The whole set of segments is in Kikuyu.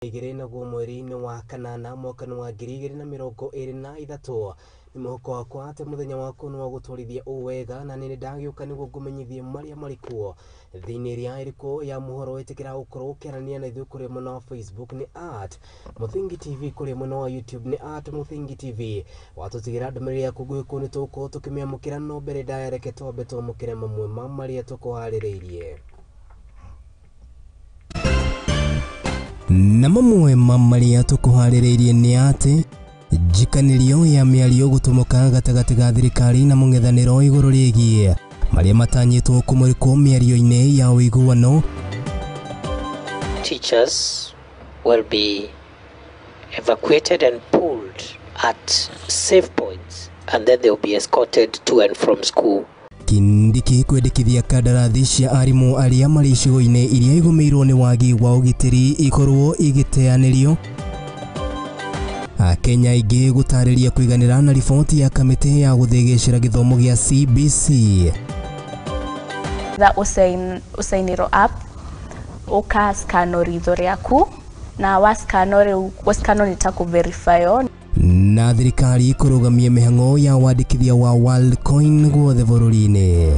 Igĩrĩ naguo mweri-inĩ wa kanana mwaka-inĩ wa 2023. Nĩ mwĩhoko wakwa atĩ mũthenya waku nĩ wa gũtwarithia ũũ wega, na nĩ ndagĩũka nĩguo ngũmenyithie marĩa marĩ kuo thĩinĩ ĩrĩa ĩrĩkũ ya mohoro. Ĩtĩkĩra gũkorwo ũkĩaranĩria na ithuĩ kũrĩ mwena wa Facebook nĩ @MũthingiTV, kũrĩ mwena wa YouTube nĩ @MũthingiTV. Watũtigĩra ndũmĩrĩri yaku nguhĩ kũu nĩ tũgũkorwo tũkĩmĩamũkĩra, no mbere ndaya reke twambe twamũkĩre mamwe ma marĩa tũkũharĩrĩirie. Na mamwe ma marĩa tũkũharĩrĩirie nĩ atĩ njikanĩrio ya mĩario gũtũmũka gatagatĩ ga thirikari na mũng'ethanĩro igũrũ rĩgiĩ marĩa matanyĩtwo kũmũrĩkwo mĩario-inĩ ya ũiguano. Teachers will be evacuated and pulled at safe points, and then they'll be escorted to and from school. Kindiki kwendekithia kandarathi cia arimũ arĩa marĩ icigo-inĩ iria igũmĩirwo nĩ wagi wa ũgitĩri ikorwo igĩteanĩrio. Akenya aingĩ gũtarĩria kũiganĩra na riboti ya kamĩtĩ ya gũthĩgĩcĩra gĩthomo gĩa CBC. Tha ũcainĩrwo app, ũka scan ritho rĩaku, na wa scan rĩu gũ-scan nĩ ta kũ-verify. Na thirikari kũrũgamia mĩhang'o ya wandĩkithia wa Worldcoin guothe bũrũri-inĩ.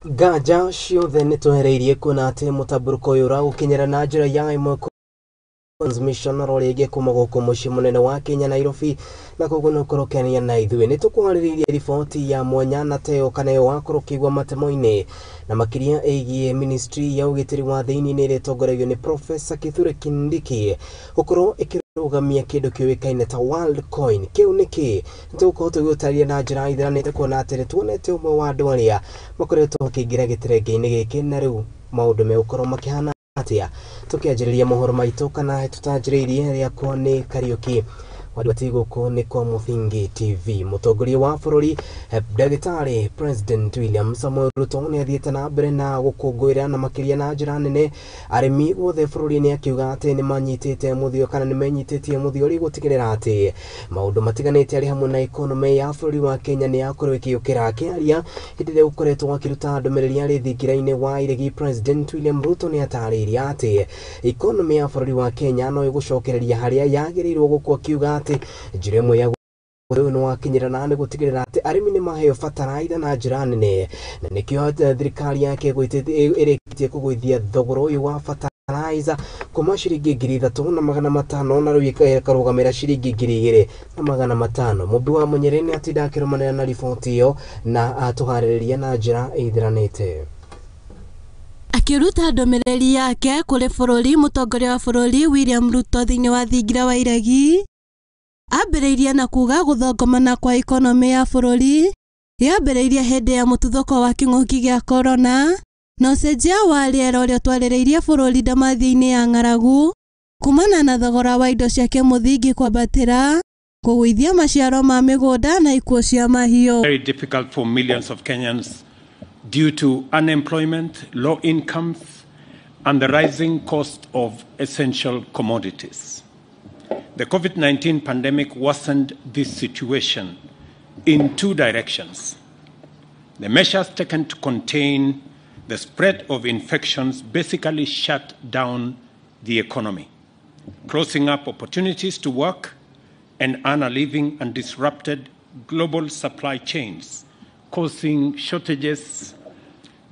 Nganja ciothe nĩ twehereirie kuona atĩ mũtambũrũko ũyũ ũragũkinyĩra na njĩra ya ĩmwe transmission oro rĩngĩ kuma gũkũ mũciĩ mũnene wa Kenya Nairobi, na koguo nĩ ũkorwo ũkĩaria na ithuĩ. Nĩ tũkũharĩrĩirie riboti ya mwanya na teo kana ĩyo wakorwo ũkĩigua matemo-inĩ, na makĩria ĩgiĩ ministry ya ũgitĩri wa thĩinĩ nĩ ĩrĩa ĩtongoragio nĩ Professor Kithure Kindiki gũkorwo ĩkĩrũgamia kĩndũ kĩũĩkaine ta Worldcoin. Kĩu nĩ kĩ? Nĩ tũgũkorwo tũgĩgũtarĩria na njĩra itharanĩte kuona atĩ nĩ tuonete ũmwe wa andũ arĩa makoretwo makĩingĩra gĩterenge-inĩ gĩkĩ, na rĩu maũndũ megũkorwo makĩhana atĩa. Tũkĩanjĩrĩria mohoro maitũ kana tũtanjĩrĩirie, rĩakwa nĩ Kariũki Wati, gũkũ nĩ kwa Mũthingi TV. Mũtongoria wa bũrũri Ndagĩtarĩ President William Samoei Ruto nĩ athiĩte na mbere na gũkũngũĩra na makĩria na njĩra nene arĩmi guothe bũrũri-inĩ, akiuga atĩ nĩ manyitĩte mũthio kana nĩ menyitĩtie mũthiori gũtigĩrĩra atĩ maũndũ matiganĩte arĩ hamwe na economy ya bũrũri wa Kenya nĩ yakorwo ĩkĩũkĩra. Akĩaria hĩndĩ ĩrĩa gũkoretwo akĩruta ndũmĩrĩri arĩ thingira-inĩ wa iregi, President William Ruto nĩ atarĩirie atĩ economy ya bũrũri wa Kenya no ĩgũcokereria harĩa yagĩrĩirwo gũkũ, akiuga atĩ njĩra ĩmwe ya ũyũ nĩ wakinyĩra na nĩ gũtigĩrĩra atĩ arĩmi nĩ maheo bataraitha na njĩra nene, na nĩkĩo thirikari yake ĩrĩkĩtie kũgũithia thogora ũyũ wa bataraitha kuma ciringi 3500 na rĩu ĩkarũgamĩra ciringi 2500. Mũmbi wa Mũnyĩrĩ nĩ atinda akĩrũmanĩra na riboti ĩyo na atũharĩrĩria na njĩra ĩithiranĩte. Akĩruta ndũmĩrĩri yake kũrĩ bũrũri, mũtongoria wa bũrũri William Ruto thĩinĩ wa thingira wa iregi ambĩrĩirie na kuga gũthongomana kwa ikonomĩ ya bũrũri yambĩrĩirie hĩndĩ ya mũtuthũko wa kĩng'ũki gĩa korona na ũcenjia wa rĩera ũrĩa ũtwarĩrĩirie bũrũri ndamathia-inĩ ya ng'aragu kumana na thogora wa indo cia kĩmũthingi kwambatĩra, kũgũithia maciaro ma mĩgũnda na ikuũ cia mahiũ. Very difficult for millions of Kenyans due to unemployment, low incomes, and the rising cost of essential commodities. The COVID-19 pandemic worsened this situation in two directions. The measures taken to contain the spread of infections basically shut down the economy, closing up opportunities to work and earn a living, and disrupted global supply chains, causing shortages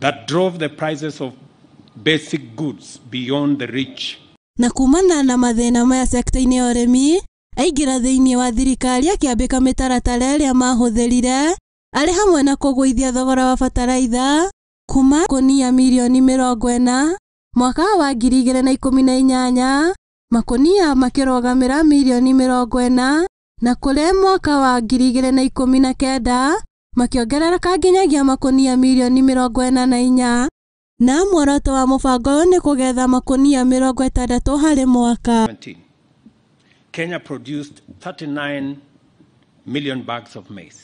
that drove the prices of basic goods beyond the reach. Na kumana na mathĩna maya sekta-inĩ ya ũrĩmi, aingĩra thĩinĩ wa thirikari akĩambĩka mĩtaratara ĩrĩa mahũthĩrire arĩ hamwe na kũgũithia thogora wa bataraitha kuma makũnia mirioni 40 mwaka wa 2018, makũnia makĩrũgamĩra mirioni 40, na kũrĩ mwaka wa 2019 makĩongerereka nginyagia makũnia mirioni 44, na muoroto wa mũbango ũyũ nĩ kũgetha makũnia 60 harĩ mwaka. Kenya produced 39 million bags of maize.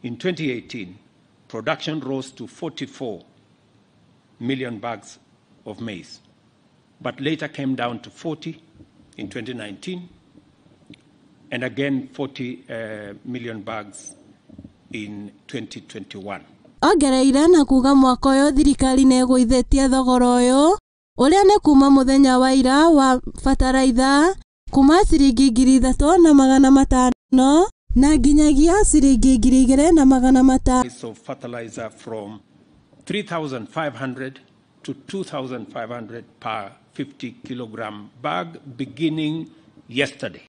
In 2018, production rose to 44 million bags of maize, but later came down to 40 in 2019, and again 40 million bags in 2021. Ongereire na kuga mwaka ũyũ thirikari nĩ ĩgũithĩtie thogora ũyũ ũrĩa nĩ kuma mũthenya wa ira wa bataraitha kuma ciringi 3500 na nginyagia ciringi 2500. Price of fertilizer from 3,500 to 2,500 per 50 kilogram bag beginning yesterday.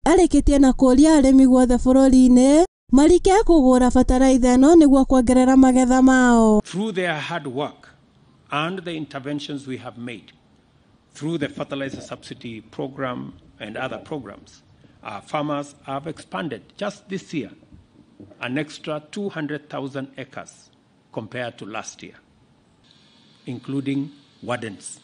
Arĩkĩtie na kũũria arĩmi guothe bũrũri-inĩ marike kũgũra bataraitha ĩno nĩguo kuongerera magetha mao. Through their hard work and the interventions we have made through the fertilizer subsidy program and other programs, our farmers have expanded just this year an extra 200,000 acres compared to last year, including wardens.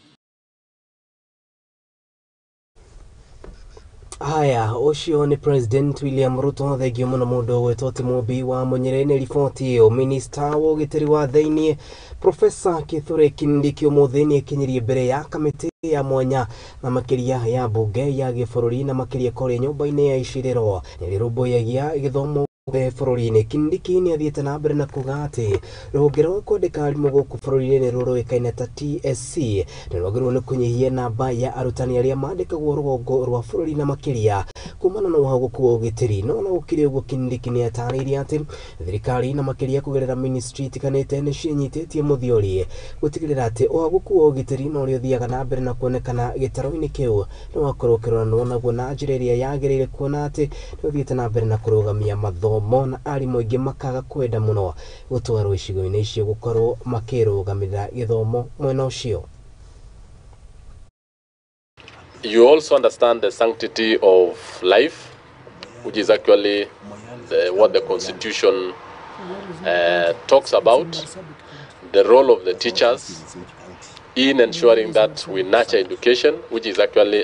Haya, ũcio nĩ President William Ruto. Thengio mũno mũndũ ũgwĩtwo Timũmbi wa Mũnyĩrĩ nĩ riboti ĩyo. Minista wa ũgitĩri wa thĩiniĩ Professor Kithure Kindiki ũmũthĩ nĩ ekinyirie mbere ya kamĩtĩ ya mwanya na makĩria ya mbunge ya gĩbũrũri na makĩria kũrĩa nyũmba-inĩ ya icirĩro nĩrĩrũmbũyagia gĩthomo bũrũri-inĩ. Kindiki nĩ athiĩte na mbere na kuga atĩ rũhonge rwa kwandĩka arimũ gũkũ bũrũri-inĩ nĩ rũĩkaine ta TSC nĩ rwagĩrĩirwo nĩ kũnyihia namba ya arutani arĩa mandĩkagwo rũgongo rwa bũrũri na makĩria kumana na ũhagũku wa ũgitĩri. No ona gũkĩrĩ ũguo, Kindiki nĩ atarĩirie atĩ thirikari na makĩria kũgerera ministry itiganĩte nĩ ciĩnyitĩtie mũthiori gũtigĩrĩra atĩ ũhagũku wa ũgitĩri na ũrĩa ũthiaga na mbere na kuonekana gĩtarũ-inĩ kĩu nĩ wakorwo ũkĩroranwo naguo na njĩra ĩrĩa yagĩrĩire, kuona atĩ nĩ ũthiĩte na mbere na kũrũgamia mathomo na arimũ aingĩ makaga kwenda mũno gũtwarwo icigo-inĩ icio gũkorwo makĩrũgamĩrĩra gĩthomo mwena ũcio. You also understand the sanctity of life, which is actually what the Constitution talks about, the role of the teachers in ensuring that we nurture education, which is actually,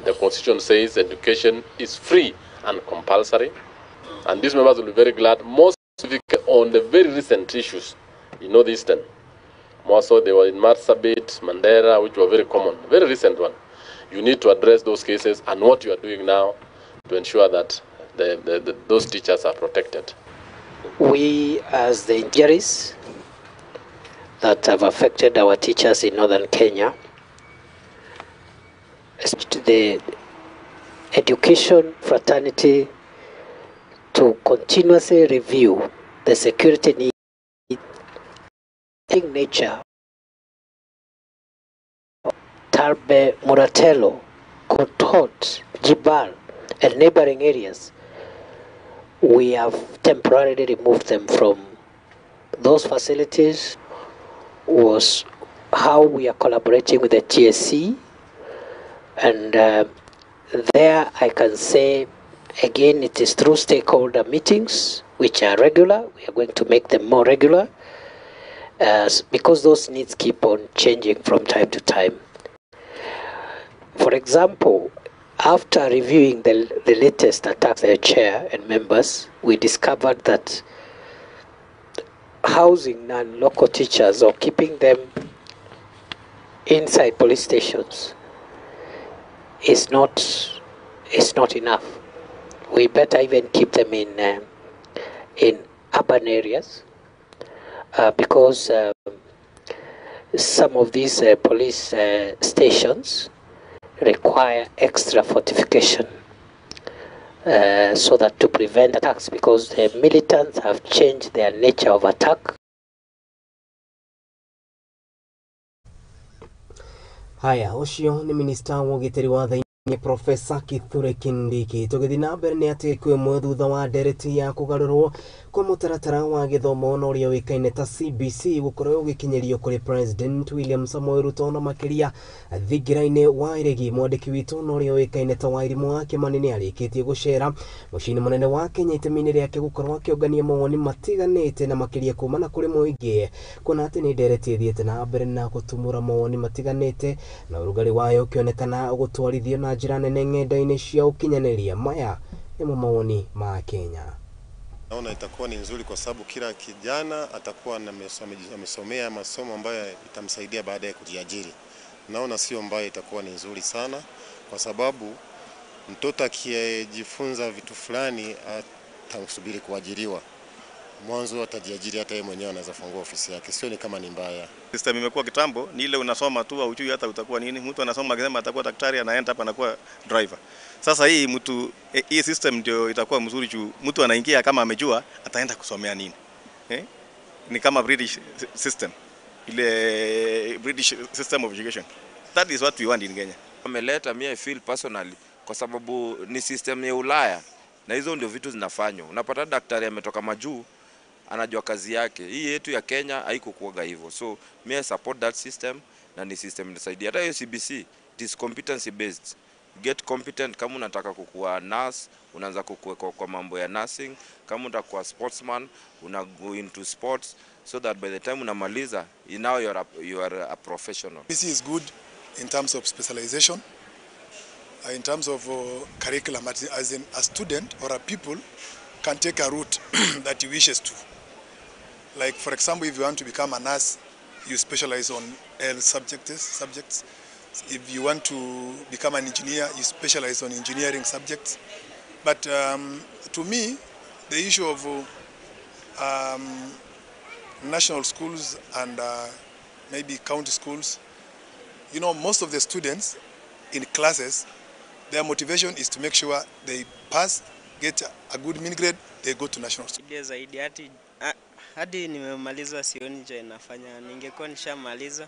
the Constitution says education is free and compulsory. And these members will be very glad, more specifically on the very recent issues in Northeastern. More so, they were in Marsabit, Mandera, which were very common, very recent one. You need to address those cases and what you are doing now to ensure that those teachers are protected. We, as the injuries that have affected our teachers in northern Kenya, the education fraternity to continuously review the security needs in nature. Tarbe, Muratello, Kotot, Jibal, and neighboring areas, we have temporarily removed them from those facilities. Was how we are collaborating with the TSC, and there I can say again, it is through stakeholder meetings, which are regular. We are going to make them more regular, because those needs keep on changing from time to time. For example, after reviewing the latest attacks, the chair and members, we discovered that housing non-local teachers or keeping them inside police stations is not enough. We better even keep them in urban areas, because some of these police stations require extra fortification so that to prevent attacks, because the militants have changed their nature of attack. Haya, ũcio nĩ minista wa ũgitĩri wa thĩinĩ Professor Kithure Kindiki. Tũgĩthiĩ na mbere nĩ atĩ kwĩ ĩmwe thutha wa ndereti ya kũgarũrwo kwa mũtaratara wa gĩthomo na ũrĩa ũĩkaine ta CBC gũkorwo ũgĩkinyĩrio kũrĩ President William Samoei Ruto na makĩria thingira-inĩ wa Iregi. Mwandĩki witũ na ũrĩa ũĩkaine ta Wairimũ wa Kĩmani nĩ arĩkĩtie gũcera mũciĩ-inĩ mũnene wa Kenya itemi-inĩ rĩake gũkorwo akĩũngania mawoni matiganĩte na makĩria kumana kũrĩ mũingĩ, kuona atĩ nĩ ndereti ĩthiĩte na mbere na gũtumũra mawoni matiganĩte na ũrugarĩ wayo ũkĩonekana gũtwarithio na njĩra nene ng'enda-inĩ cia ũkinyanĩria. Maya nĩmo mawoni ma Kenya. Naona itakuwa ni nzuri kwa sababu kila kijana atakuwa amesomea masomo ambayo itamsaidia baadaye kujiajiri. Naona sio mbaya, itakuwa ni nzuri sana kwa sababu mtoto akijifunza vitu fulani atasubiri kuajiriwa. Mwanzo atajiajiri, hata yeye mwenyewe anaweza fungua ofisi yake, sio ni kama ni mbaya. System imekuwa kitambo ni ile unasoma tu haujui hata utakuwa nini. Mtu anasoma akisema atakuwa daktari, anaenda hapa anakuwa driver. Sasa hii mtu hii system ndio itakuwa mzuri juu mtu anaingia kama amejua ataenda kusomea nini. Eh? Ni kama British system. Ile British system of education. That is what we want in Kenya. Ameleta mimi I feel personally kwa sababu ni system ya Ulaya na hizo ndio vitu zinafanywa. Unapata daktari ametoka majuu anajua kazi yake. Hii yetu ya Kenya haikukuwaga hivyo. So me I support that system na ni system inasaidia. Hata hiyo CBC, it is competency based. Get competent. Kama unataka kukuwa nurse, unaanza kukua kwa mambo ya nursing. Kama unataka kuwa sportsman, una go into sports so that by the time unamaliza, now you are a professional. CBC is good in terms of specialization, in terms of curriculum, as in a student or a pupil can take a route that he wishes to. Like, for example, if you want to become a nurse, you specialize on health subjects. If you want to become an engineer, you specialize on engineering subjects. But to me, the issue of national schools and maybe county schools, you know, most of the students in classes, their motivation is to make sure they pass, get a good mean grade, they go to national school. Zaidi hadi nimemaliza sioni cha inafanya. Ningekuwa nishamaliza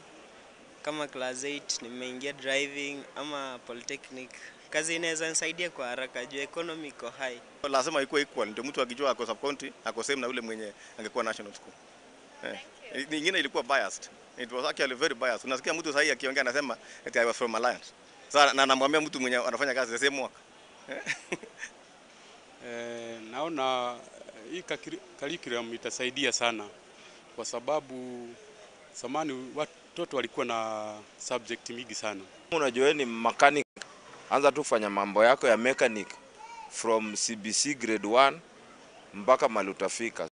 kama class 8 nimeingia driving ama polytechnic, kazi inaweza nisaidia kwa haraka juu economy iko high. Lazima ikuwe equal, ndio mtu akijua ako sub county ako same na yule mwenye angekuwa national school. Nyingine ilikuwa biased. It was actually very biased. Unasikia mtu sahihi akiongea anasema ati I was from Alliance. Sasa na anamwambia mtu mwenye anafanya kazi the same work. Naona hii curriculum itasaidia sana kwa sababu zamani watoto walikuwa na subject mingi sana. Unajua ni mechanic, anza tu kufanya mambo yako ya mechanic from CBC grade 1 mpaka mahali utafika.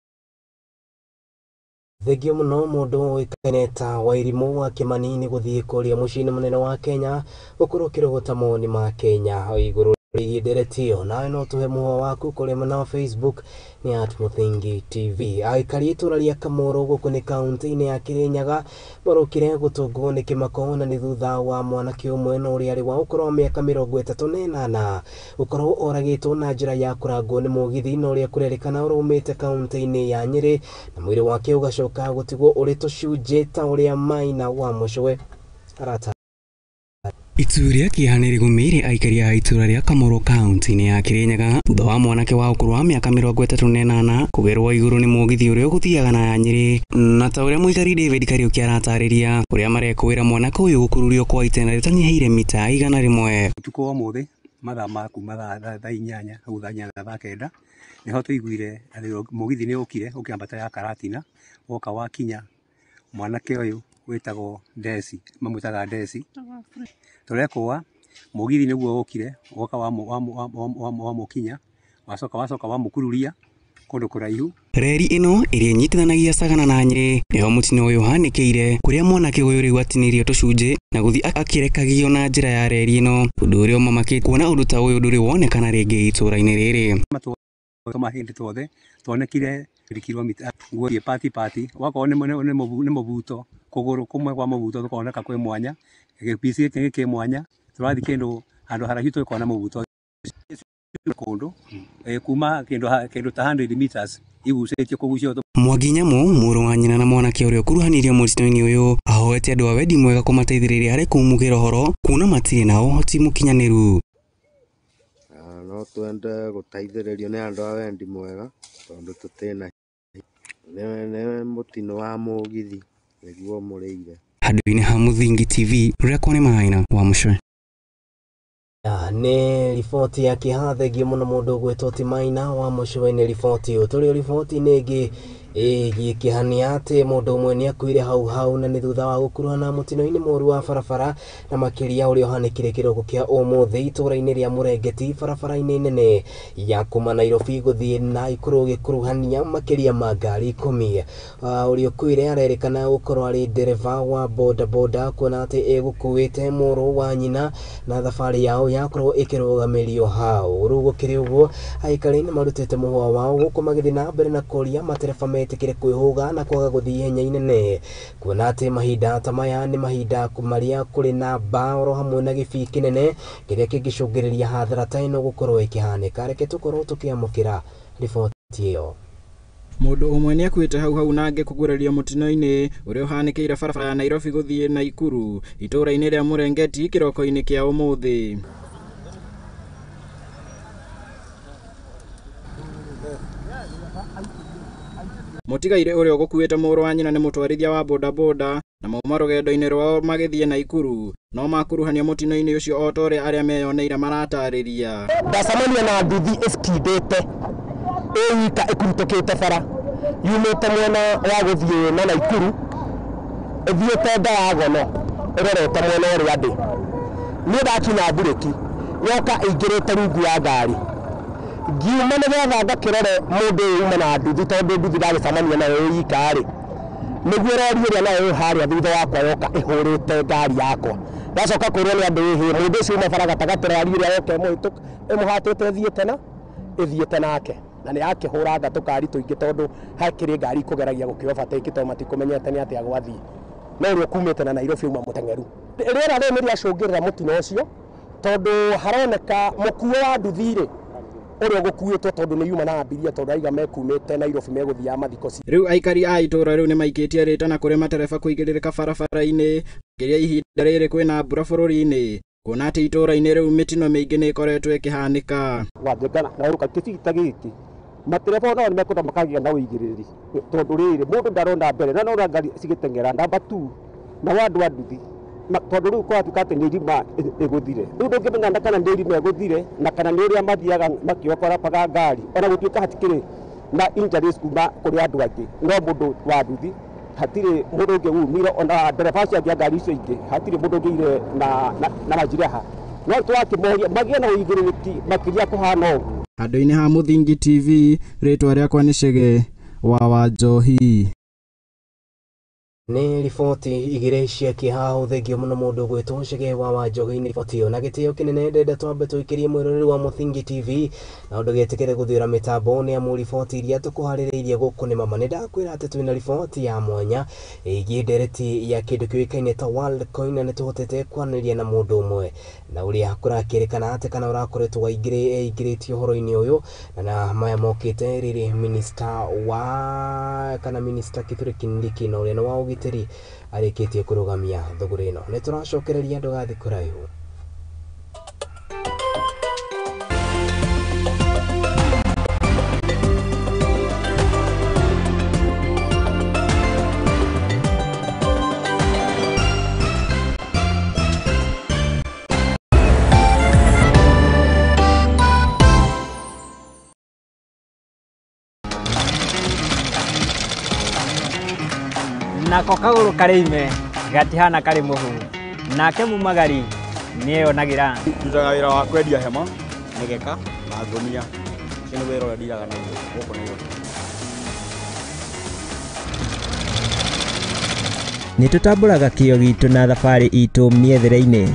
Thengio mũno mũndũ ũĩkaine ta Wairimũ wa Kĩmani nĩ gũthiĩ kũrĩa mũciĩ-inĩ mũnene wa Kenya gũkorwo ũkĩrogota mawoni ma Kenya igũrũ rĩgiĩ ndereti ĩyo. Nawe no tũhe mũhwa waku kũrĩa mwena wa Facebook nĩ at Mũthingi TV. Aikari itũra rĩa Kamũrũ gũkũ nĩ kaunti-inĩ ya Kĩrĩnyaga marũkire gũtũngwo nĩ kĩmako na nĩ thutha wa mwanake ũmwe na ũrĩa arĩ wa ũkũrũ wa mĩaka 38 gũkorwo oragĩtwo na njĩra ya kũrangwo nĩ mũgithi na ũrĩa kũrerĩkana ũraumĩte kaunti-inĩ ya Nyĩrĩ na mwĩrĩ wake ũgacoka gũtigwo ũrĩ tũcunjĩ ta ũrĩa Maina wa Mũcwe arata. Itu rĩa kĩeha nĩ rĩgũmĩire aikari a itũra rĩa Kamũrũ kaunti-inĩ ya Kĩrĩnyaga thutha wa mwanake wa ũkũrũ wa mĩaka 38 kũgerwo igũrũ nĩ mũgithi ũrĩa ũgũthiaga na ya Nyĩrĩ na ta ũrĩa mũikari David Kariũki aratarĩria ũrĩa marekũĩra mwanake ũyũ gũkururio kwa itena rĩtanyihĩire mita 100. Ũtukũ wa ũmũthĩ mathaa ma kuma thaa inyanya hau thaa inyanya thaa kenda nĩho tũiguire mũgithi nĩ ũkire ũkĩambata ya Karatina woka wakinya mwanake ũyũ wĩtagwo Desi, mamwĩtaga Desi. Tũrekũa mũgithi nĩguo ũkire woka wamũkinya wacoka wamũkururia kũndũ kũraihu. Reri ĩno ĩrĩa ĩnyitithanagia Sagana na Nyĩrĩ nĩho mũtino ũyũ ũhanĩkĩire kũrĩa mwanake ũyũ rĩu atinĩirio tũcunjĩ na gũthiĩ akĩrekagio na njĩra ya reri ĩno, ũndũ ũrĩa ũmamakĩtie kuona ũndũ ta ũyũ ndũrĩ wonekana rĩngĩ itũra-inĩ rĩrĩ. Mahĩndĩ tuothe tuonekire kilomita nguo pati pati wakorwo nĩ mũbuto kũgũrũ kũmwe kwa mũbuto tũkoneka kwĩ mwanya gĩpici gĩkĩ kĩ mwanya tũrathiĩ kĩndũ handũ haraihu tũkona mũbuto kũndũ kuma kĩndũ ta 100 meters igucĩtio kũgucio. Mwangi Nyamu mũrũ wa nyina na mwanake ũrĩa ũkuruhanirio mũtino-inĩ ũyũ ahoete andũ a wendi mwega kũmateithĩrĩria harĩ kũmũgĩra ũhoro kuona matirĩ na ũhoti mũkinyanĩru. No twende gũteithĩrĩrio nĩ andũ a wendi mwega tondũ tũtĩna nĩ mũtino wa mũgithi nĩguo mũrĩire. Handũ-inĩ ha Mũthingi TV rũrĩa nĩ Maina wa Mũcwe. Nĩ riboti ya kĩeha thengio mũno mũndũ ũgwĩtwo ti Maina wa Mũcwe nĩ riboti ĩyo. Tũrĩ o riboti-inĩ ĩngĩ Ĩgiĩ kĩhania atĩ mũndũ ũmwe nĩ akuire hau hau na nĩ thutha wa gũkuruhana mũtino-inĩ mũru wa barabara na makĩria ũrĩa ũhanĩkire kĩroko kĩa ũmũthĩ itũũra-inĩ rĩa Mũrengeti barabara-inĩ nene ya kuma Nairobi gũthiĩ Naikuru gĩkuruhania makĩria ma ngari 10. Ũrĩa ũkuire arerĩkana gũkorwo arĩ ndereba wa bodaboda kuona atĩ egũkuĩte mũrũ wa nyina na thabarĩ yao yakorwo ĩkĩrũgamĩrio hau. Rĩu gũkĩrĩ ũguo aikari nĩ marutĩte mũhwa wao gũkũ magĩthiĩ na mbere na kũria matereba metĩkĩre kwĩhũga na kwaga gũthiĩ ihenya inene kuona atĩ mahinda ta maya nĩ mahinda marĩa kũrĩ na mbaoro hamwe na gĩbii kĩnene kĩrĩa kĩngĩcũngĩrĩria hathara ta ĩno gũkorwo ĩkĩhanĩka. Reke tũkorwo tũkĩamũkĩra riboti ĩyo. Mũndũ ũmwe nĩ akuĩte hau hau na angĩ kũgurario mũtino-inĩ ũrĩa ũhanĩkĩire barabara ya Nairobi gũthiĩ Naikuru itũũra-inĩ rĩa Mũrengeti kĩroko-inĩ kĩa ũmũthĩ. Mũtigaire ũrĩa ũgũkuĩte mũrũ wa nyina nĩ mũtwarithia wa bodaboda na mauma rũgendo-inĩ rwao magĩthiĩ Naikuru no makuruhanio mũtino-inĩ ũcio o ta ũrĩa arĩa meyoneire maratarĩria. Ndacemania na nduthi ĩcikindĩte ĩ wika ĩkurutũkĩte bara yumĩte mwena wa gũthiĩ na Naikuru ĩthiĩte Ndayagono ĩrorete mwena ũrĩa ndĩ. Niĩ ndakinya mburĩki yoka ĩingĩrĩte rungu ya ngari ngiuma nĩgetha ngakĩrore mũndũ ũyũ uma na nduthi tondũ nduthi ndagĩcemania nayo ĩ ika rĩ nĩguo rori ĩrĩa nayo ĩ harĩa thutha wakwa yoka ĩhũrĩte ngari yakwa. Ndacoka kwĩrwo nĩ andũ ĩhĩ mũndũ ũcio uma bara gatagatĩ rori ĩrĩa yoka ĩmũhatĩte ĩthiĩte nake na nĩ yakĩhũranga tũkari tũingĩ tondũ hakĩrĩ ngari ikũgeragia gũkĩ-overtake tondũ matikũmenyete nĩ atĩa gwathiĩ no ũrĩa ũkumĩte na Nairobi uma mũteng'eru. Rĩera rĩrĩ nĩ rĩacũngĩrĩra mũtino ũcio tondũ haroneka mũkuo wa nduthi rĩ ũrĩa ũgũkuĩtwo tondũ nĩ yuma na abiria tondũ aiga mekumĩte Nairobi megũthiaga mathiko. Rĩu aikari a itũũra rĩu nĩ maikĩtie rĩtana kũrĩ matereba kũigĩrĩrĩka barabara-inĩ makĩria ihinda rĩrĩ kwĩna mbura bũrũri-inĩ kuona atĩ itũũra-inĩ rĩu mĩtino mĩingĩ nĩ ĩkoretwo ĩkĩhanĩka. Wangĩkana na ũka kĩbita gĩkĩ matereba onao nĩ mekwenda makagĩa na ũigĩrĩri tondũ rĩrĩ mũndũ ndarona mbere na nona ngari cigĩteng'era namba 2 na wa andũ a nduthi tondũ rĩu kũratuĩka atĩ nĩ irima ĩgũthire rĩu ndũngĩmenya kana nĩ irima ĩgũthire na kana nĩ ũrĩa mathiaga makĩokorabaga ngari ona gũtuĩka hatikĩrĩ na injuries kuma kũrĩ andũ angĩ no mũndũ wa nduthi hatirĩ mũndũ ũngĩ umire ona ndereba acio angĩ a ngari icio ingĩ hatirĩ mũndũ ũngĩire na majeraha no tũrakĩmoria magĩe na ũigĩrĩrĩki makĩria kũhana ũguo. Handũ-inĩ ha Mũthingi TV rĩtwa rĩakwa nĩ Chege wa Wanjohi. Nĩ riboti igĩrĩ cia kĩeha thengio mũno mũndũ gwĩtwo Chege wa Wanjohi nĩ riboti ĩyo na gĩtĩo kĩnene ndenda twambe tũikĩrie mwĩroreri wa Mũthingi TV na ũndũ gĩtĩkĩre gũthiũra mĩtambo nĩ amu riboti iria tũkũharĩrĩirie gũkũ nĩ mama. Nĩ ndakwĩra atĩ twĩna riboti ya mwanya ĩgiĩ ndereti ya kĩndũ kĩũĩkaine ta Worldcoin na nĩ tũhotete kwaranĩria na mũndũ ũmwe na ũrĩa kũrakĩrĩkana atĩ kana ũrakoretwo aingĩrĩtie ũhoro-inĩ ũyũ na maya mokĩte rĩrĩ minista wa kana minista Kithure Kindiki na ũrĩa nĩ wa ũgitĩri arĩkĩtie kũrũgamia thũgũrĩ ĩno. Nĩ tũracokereria ndũgathiĩ kũraihu. Nako kagũrũ karĩ ime gatihana karĩ mũhu nake mumagari nĩeyonagĩra. Ndutaga wĩra wa kwendia hema mĩgeka na ngũnia ũcio nĩ wĩra ũrĩa ndiraga naguo gũkũ Nairobi. Nĩ tũtambũraga kĩo gitũ na thabarĩ itũ mĩethere-inĩ.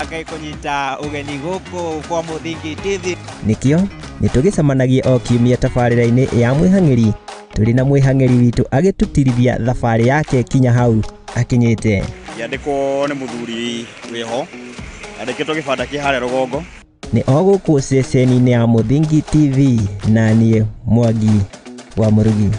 Ngai kũnyita ũgeni gũkũ kwa Mũthingi TV. Nĩkĩo nĩ tũgĩcemanagia o kiumia tabarĩra-inĩ ya mwĩhang'ĩri tũrĩ na mwĩhang'ĩri witũ agĩtũtirithia thabarĩ yake kinya hau akinyĩte. Yandĩkwo nĩ mũthuri wĩho yandĩkĩtwo gĩbanda kĩ harĩa rũgongo. Nĩ o gũkũ ceceni-inĩ ya Mũthingi TV na niĩ Mwangi wa Mũrugi.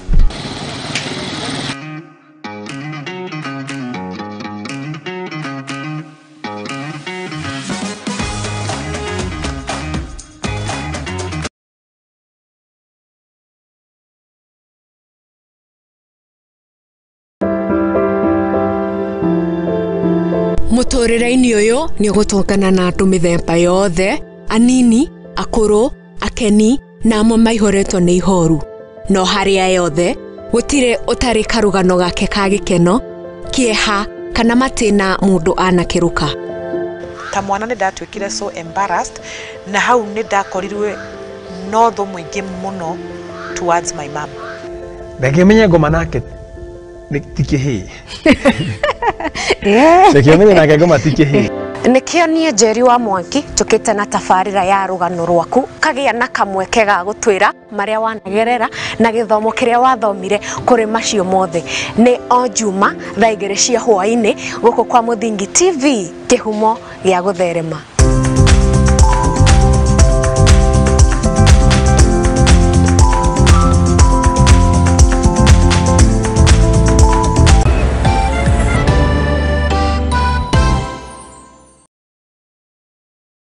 Mũtũrĩre-inĩ ũyũ nĩ ũgũtũngana na andũ mĩthemba yothe, anini, akũrũ, akeni na amwe maihũrĩtwo nĩ ihoru. No harĩa yothe gũtirĩ ũtarĩ karũgano gake ka gĩkeno, kĩeha kana matĩna mũndũ anakĩrũka. Ta mwana nĩ ndatuĩkire so embarrassed, na hau nĩ ndakorirwe no thũ mũingĩ mũno towards my mom. Reke menye ngoma nake ti kĩhĩĩ. Reke menye nake ngoma ti kĩhĩĩ. Nĩkĩo niĩ Njeri wa Mwangi tũkĩte na tabarĩra ya rũgano rwaku kagĩa na kamweke ga gũtwĩra marĩa wanagerera na gĩthomo kĩrĩa wathomire kũrĩ macio mothe. Nĩ o Juma thaa 2 cia hwaĩ-inĩ gũkũ kwa Mũthingi TV, kĩhumo gĩa gũtherema.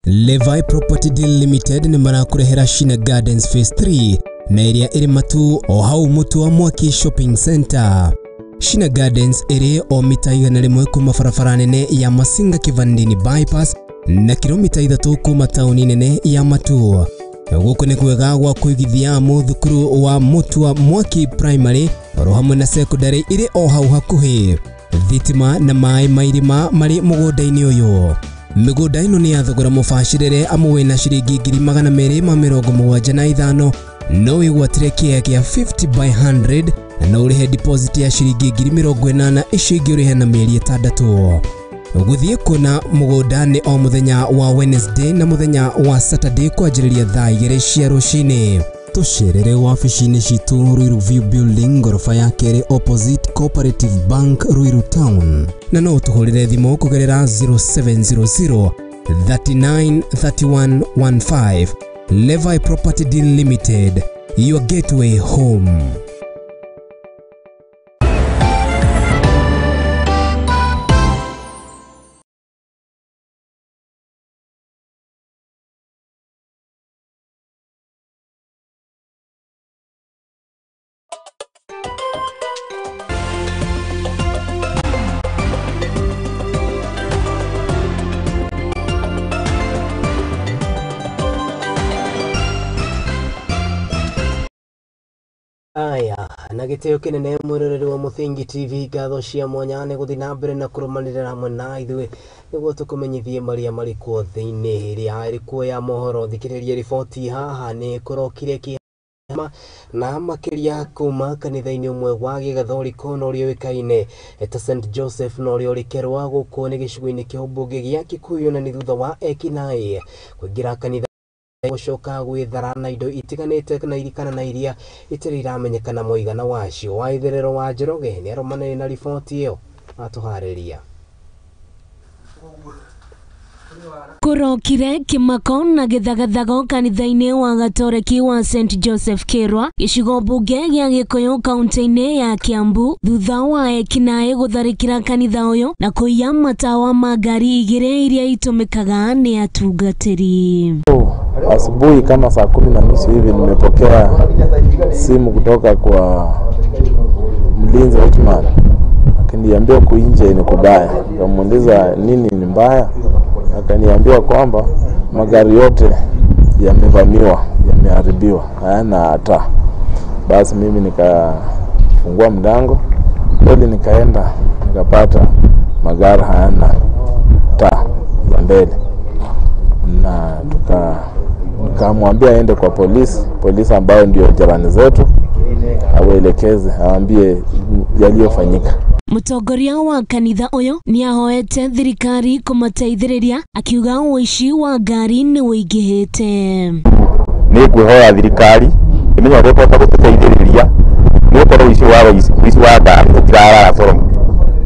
Levi Property Deal Limited nĩ marakũrehera Shina Gardens Phase 3 na ĩrĩa ĩrĩ Matu o hau Mũtu wa Mwaki Shopping Center. Shina Gardens ĩrĩ o mita 100 kuma barabara nene ya Masinga Kivandini Bypass na kilomita 3 kuma tauni nene ya Matu. Gũkũ nĩ kwega gwa kũigithia mũthukuru wa Mũtu wa Mwaki Primary oro hamwe na secondary ĩrĩ o hau hakuhĩ. Thitima na maĩ ma irima marĩ mũgũnda-inĩ ũyũ. Mĩgũnda ĩno nĩ ya thogora mũbacĩrĩre amu wĩna ciringi 275,000 no wĩgwatĩre kĩea kĩa 50 by 100 na no ũrĩhe deposit ya ciringi 80,000 icio ingĩ ũrĩhe na mĩeri 6. Gũthiĩ kuona mũgũnda nĩ o mũthenya wa Wednesday na mũthenya wa Saturday kwanjĩrĩria thaa 2 cia rũcinĩ. Tũcerere wabici-inĩ citũ Ruiru View Building ngoroba ya kerĩ opposite Cooperative Bank Ruiru Town, na no ũtũhũrĩre thimũ kũgerera 0700 39 31 15. Levi Property Deal Limited, your gateway home. Aya, na gĩtĩo kĩnene mwĩroreri wa Mũthingi TV, ngatho cia mwanya nĩ gũthiĩ na mbere na kũrũmanĩrĩra hamwe na ithuĩ nĩguo tũkũmenyithie marĩa marĩ kuo thĩinĩ ĩrĩa ĩrĩ kuo ya mohoro. Thikĩrĩria riboti haha nĩ kũrokire kĩama na makĩria kuma kanitha-inĩ ũmwe wa gĩgathoriko na ũrĩa ũĩkaine ta St Joseph na ũrĩa ũrĩ Kerwa gũkũ nĩ gĩcigo-inĩ kĩa ũmbunge gĩa Kikuyu, na nĩ thutha wa ekinaĩ kũingĩra kanitha gũcoka gwĩthara na indo itiganĩte na irikana na iria itirĩ iramenyekana mũigana wacio. Wa itherero wa Njoroge nĩ arũmanĩrĩire na riboti ĩyo atũharĩria. Kũrokire kĩmako na gĩthagathago kanitha-inĩ wa Gatoreki wa St Joseph Kerwa gĩcigo mbunge gĩa Gĩkũyũ kaunti-inĩ ya Kiambu thutha wa ekinaĩ gũtharĩkĩra kanitha ũyũ na kũiya matawa ma ngari igĩrĩ iria itũmĩkaga nĩ atungatĩri. Asubuhi kama saa 10:30 hivi nimepokea simu kutoka kwa mlinzi watchman akiniambia huku nje ni kubaya. Nikamuuliza nini ni mbaya, akaniambia kwamba magari yote yamevamiwa, yameharibiwa, hayana taa. Basi mimi nikafungua mlango kweli, nikaenda nikapata magari hayana taa za mbele, na tukamwambia aende kwa polisi ambao ndio jirani zetu, awaelekeze, awaambie yaliyofanyika. Mũtongoria wa kanitha ũyũ nĩahoete thirikari kũmateithĩrĩria akiuga ũici wa ngari nĩ ũingĩhĩte. Nĩ ngwĩhoya thirikari ĩmenye ũrĩa ĩkũhota gũtũteithĩrĩria nĩ gũkorwo ũici wa ngari tũtirarara toro.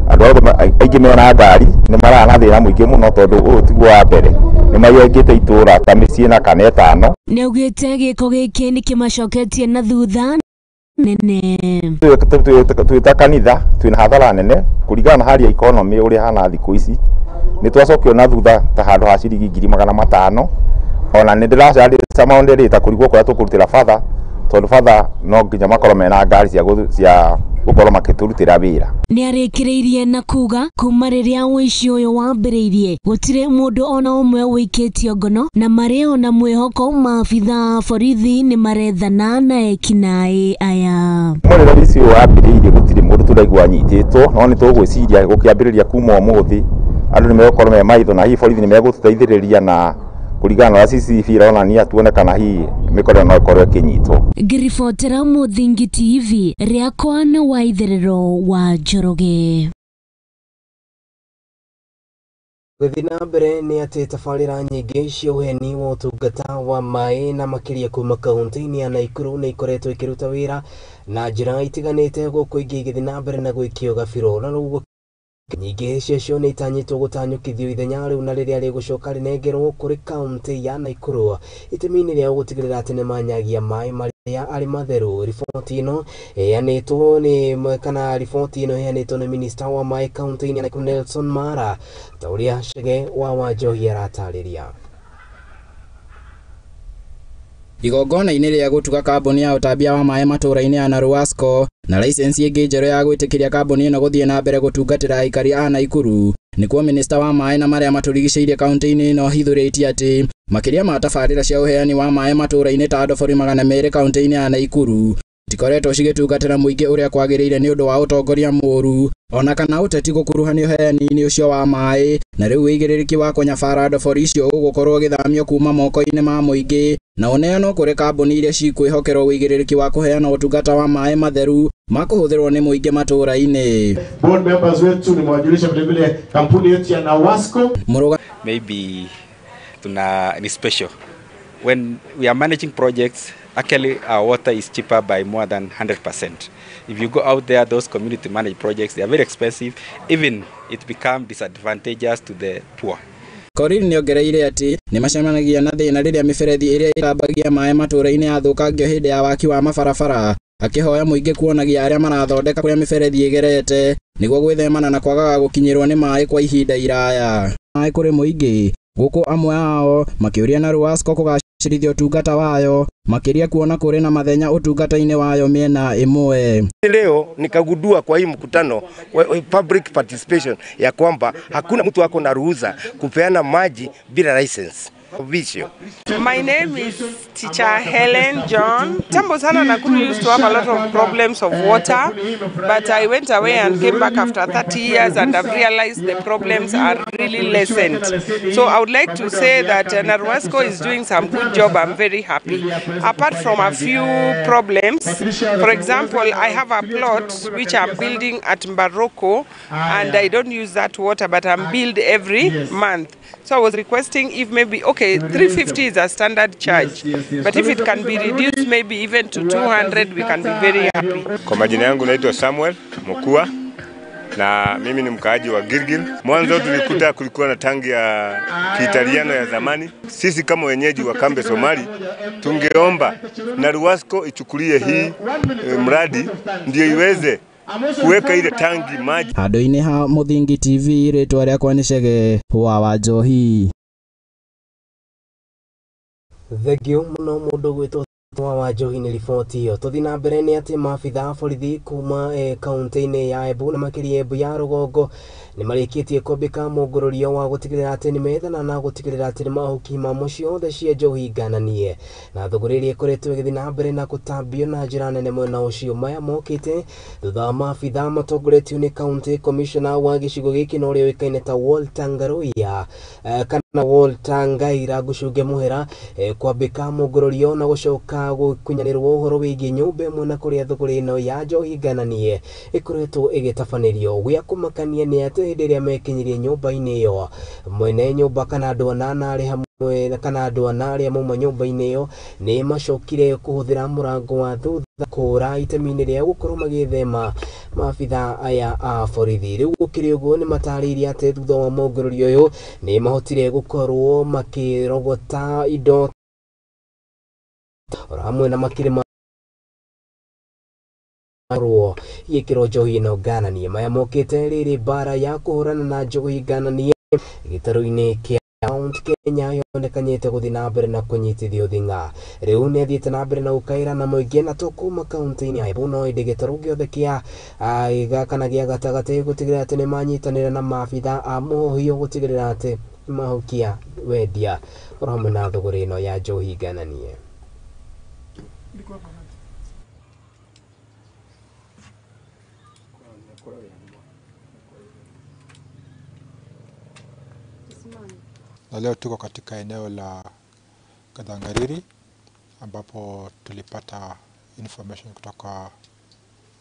Andũ othe aingĩ mena ngari nĩ marara na thĩna mũingĩ mũno tondũ ũyũ tiguo wa mbere, nĩ maiyangĩte itũra ta mĩciĩ na kana 5. Nĩaugĩte gĩko gĩkĩ nĩ kĩmacoketie na thutha nene. Twĩ ta kanitha twĩna hathara nene kũringana na hali ya economy ũrĩa ĩhana thikũ ici. Nĩ twacokio na thutha ta handũ ha ciringi 500,000. Ona nĩ ndĩracarĩria maũndũ ta kũrigwo kũrĩa tũkũrutĩra batha, tondũ batha no nginya makorwo mena ngari cia Gũkorwo makĩtũrutĩra wĩra. Nĩarĩkĩrĩirie na kuga kuma rĩrĩa ũici ũyũ wambĩrĩirie gũtirĩ mũndũ ona ũmwe ũikĩtio ngono na marĩ ona mwĩhoko maabitha a borithi nĩ marethana na ekinaĩ aya. Kuma rĩrĩa ũici ũyũ wambĩrĩirie gũtirĩ mũndũ tũraigua anyitĩtwo, no nĩ tũgwĩciria gũkĩambĩrĩria kuma ũmũthĩ andũ nĩ megũkorwo me maitho na hihi borithi nĩ megũtũteithĩrĩria na kũringana na ũrĩa CCTV ironania tuone kana hihi mĩkora ĩno no ĩkorwo ĩkĩnyitwo. Ngĩribotera Mũthingi TV rĩakwa nĩ Waitherero wa Njoroge. Gũthiĩ na mbere nĩ atĩ tabarĩra nyingĩ cia ũheani wa ũtungata wa maĩ na makĩria kuma kaunti-inĩ ya Naikuru nĩ ikoretwo ikĩruta wĩra na njĩra itiganĩte gũkũ ingĩ igĩthiĩ na mbere na gwĩkio gabirũ na rĩu nyingĩ ciacio nĩ itanyĩtwo gũtanyũkithio ithenya rĩu na rĩrĩa rĩgũcoka rĩnengerwo kũrĩ kaunti ya Naikuru itemi-inĩ rĩa gũtigĩrĩra atĩ nĩmanyagia maĩ marĩa arĩ matheru. Riboti ĩno ĩheanĩtwo nĩ kana riboti ĩno ĩheanĩtwo nĩ minista wa maĩ kaunti-inĩ ya Naikuru Nelson Mara ta ũrĩa Chege wa Wanjohi aratarĩria. Igongona-inĩ rĩa gũtuga kambuni ya ũtambia wa maĩ matũũra-inĩ ya Naruasco na license ĩngĩ njerũ ya gwĩtĩkĩria kambuni ĩno gũthiĩ na mbere gũtungatĩra aikari a Naikuru nĩkuo minista wa maĩ na marĩa matũrigicĩirie kaunti-inĩ ĩno ahithũrĩtie atĩ makĩria ma tabarĩra cia ũheani wa maĩ matũũra-inĩ ta ndobori 200 kaunti-inĩ ya Naikuru tikoretwo cigĩtungatĩra mũingĩ ũrĩa kwagĩrĩire nĩ ũndũ wa ũtongoria mũũru ona kana ũteti gũkuruhanio ũheani-inĩ ũcio wa maĩ na rĩu ũigĩrĩrĩki wa kũnyabara ndobori icio ũgũkorwo ũgĩthamio kuma moko-inĩ ma mũingĩ na ũneanwo kũrĩ kambuni iria cikwĩhokerwo ũigĩrĩrĩki wa kũheana ũtungata wa maĩ matheru ma kũhũthĩrwo nĩ mũingĩ matũũra-inĩ. Board members wetu nimewajulisha vile vile kampuni yetu ya Nawasco maybe tuna ni special when we are managing projects. Actually, our water is cheaper by more than 100%. If you go out there, those community managed projects, they are very expensive. Even it becomes disadvantageous to the poor. Korir nĩongereire atĩ nĩmacemanagia na thĩna rĩrĩa mĩberethi ĩrĩa ĩtambagia maĩ matũũra-inĩ yathũkangio hĩndĩ ya waki wa mabarabara akĩhoya mũingĩ kuonagia arĩa marathondeka kũrĩa mĩberethi ĩgerete nĩguo gwĩthemana na kwagaga gũkinyĩrwo nĩ maĩ kwa ihinda iraya. Maĩ kũrĩ mũingĩ gũkũ amwe ao makĩũria Naruasco kũgacĩrithia ũtungata wayo makĩria kuona kũrĩ na mathenya ũtungata-inĩ wayo mĩena ĩmwe. Leo nikagundua kwa hii mkutano public participation ya kwamba hakuna mtu ako na ruhusa kupeana maji bila license. My name is Teacher Helen John. Tambo sana Nakuru used to have a lot of problems of water, but I went away and came back after 30 years and I've realized the problems are really lessened. So I would like to say that Naruasco is doing some good job. I'm very happy. Apart from a few problems, for example, I have a plot which I'm building at Mbaroko and I don't use that water, but I'm billed every month. So I was requesting if maybe, okay, 350 is a standard charge, but if it can be reduced maybe even to 200, we can be very happy. Kwa majina yangu naitwa Samuel Mokua na mimi ni mkaaji wa Gilgil. Mwanzo tulikuta kulikuwa na tangi ya Kiitaliano ya zamani. Sisi kama wenyeji wa Kambe Somali tungeomba Naruasco ichukulie hii mradi ndio iweze kuweka ile tangi maji. Handũ-inĩ ha Mũthingi TV rĩtwa rĩakwa nĩ Chege wa Wanjohi. Thengio mũno mũndũ gwĩtwo wa Wanjohi nĩ riboti ĩyo. Tũthiĩ na mbere nĩ atĩ maabitha a borithi kuma kaunti-inĩ ya Embu na makĩria Embu ya rũgongo nĩ marĩkĩtie kwambĩka mũngũrũrio wa gũtigĩrĩra atĩ nĩmethana na gũtigĩrĩra atĩ nĩmahuki imamo ciothe cia njohi ngananie na thũgũrĩ ĩrĩa ĩkoretwo ĩgĩthiĩ na mbere na gũtambio na njĩra nene mwena ũcio. Maya mokĩte thutha wa maabitha matongoretio nĩ county commissioner wa gĩcigo gĩkĩ na ũrĩa ũĩkaine ta Walter Ngaruiya kana Walter Ngaira ngũcunge mũhera kwambĩka mũngũrũrio na gũcoka gũkunyanĩrwo ũhoro wĩgiĩ nyũmba ĩmwe na kũrĩa thũgũrĩ ĩno ya njohi ngananie ĩkoretwo ĩgĩtabanĩrio. Gĩa kũmakania nĩ atĩ hĩndĩ ĩrĩa mekinyirie nyũmba-inĩ ĩyo mwene nyũmba kana andũ anana arĩ hamwe kana andũ ana arĩa mauma nyũmba-inĩ ĩyo nĩ macokire kũhũthĩra mũrango wa thutha kũra itemi-inĩ rĩa gũkorwo magĩthema maabitha aya a borithi. Rĩu gũkĩrĩ ũguo nĩ matarĩirie atĩ thutha wa mũngũrũrio ũyũ nĩ mahotire gũkorwo makĩrogota indo oro hamwe na makĩrĩ marwo gĩkĩro njohi ĩno ngananie. Maya mokĩte rĩrĩ mbara ya kũhũrana na njohi ngananie gĩtarũ-inĩ kĩa Mount Kenya yonekanyĩte gũthiĩ na mbere na kũnyitithio thing'a. Rĩu nĩ athiĩte na mbere na gũkaĩra na mũingĩ na to kuma kaunti-inĩ ya Embu no ĩndĩ gĩtarũ gĩothe kĩa kana gĩa gatagatĩ gũtigĩrĩra atĩ nĩ manyitanĩra na maabitha a mũhũhio gũtigĩrĩra atĩ mahukia wendia oro hamwe na thũgũrĩ ĩno ya njohi ngananie. Na leo tuko katika eneo la Kathangariri ambapo tulipata information kutoka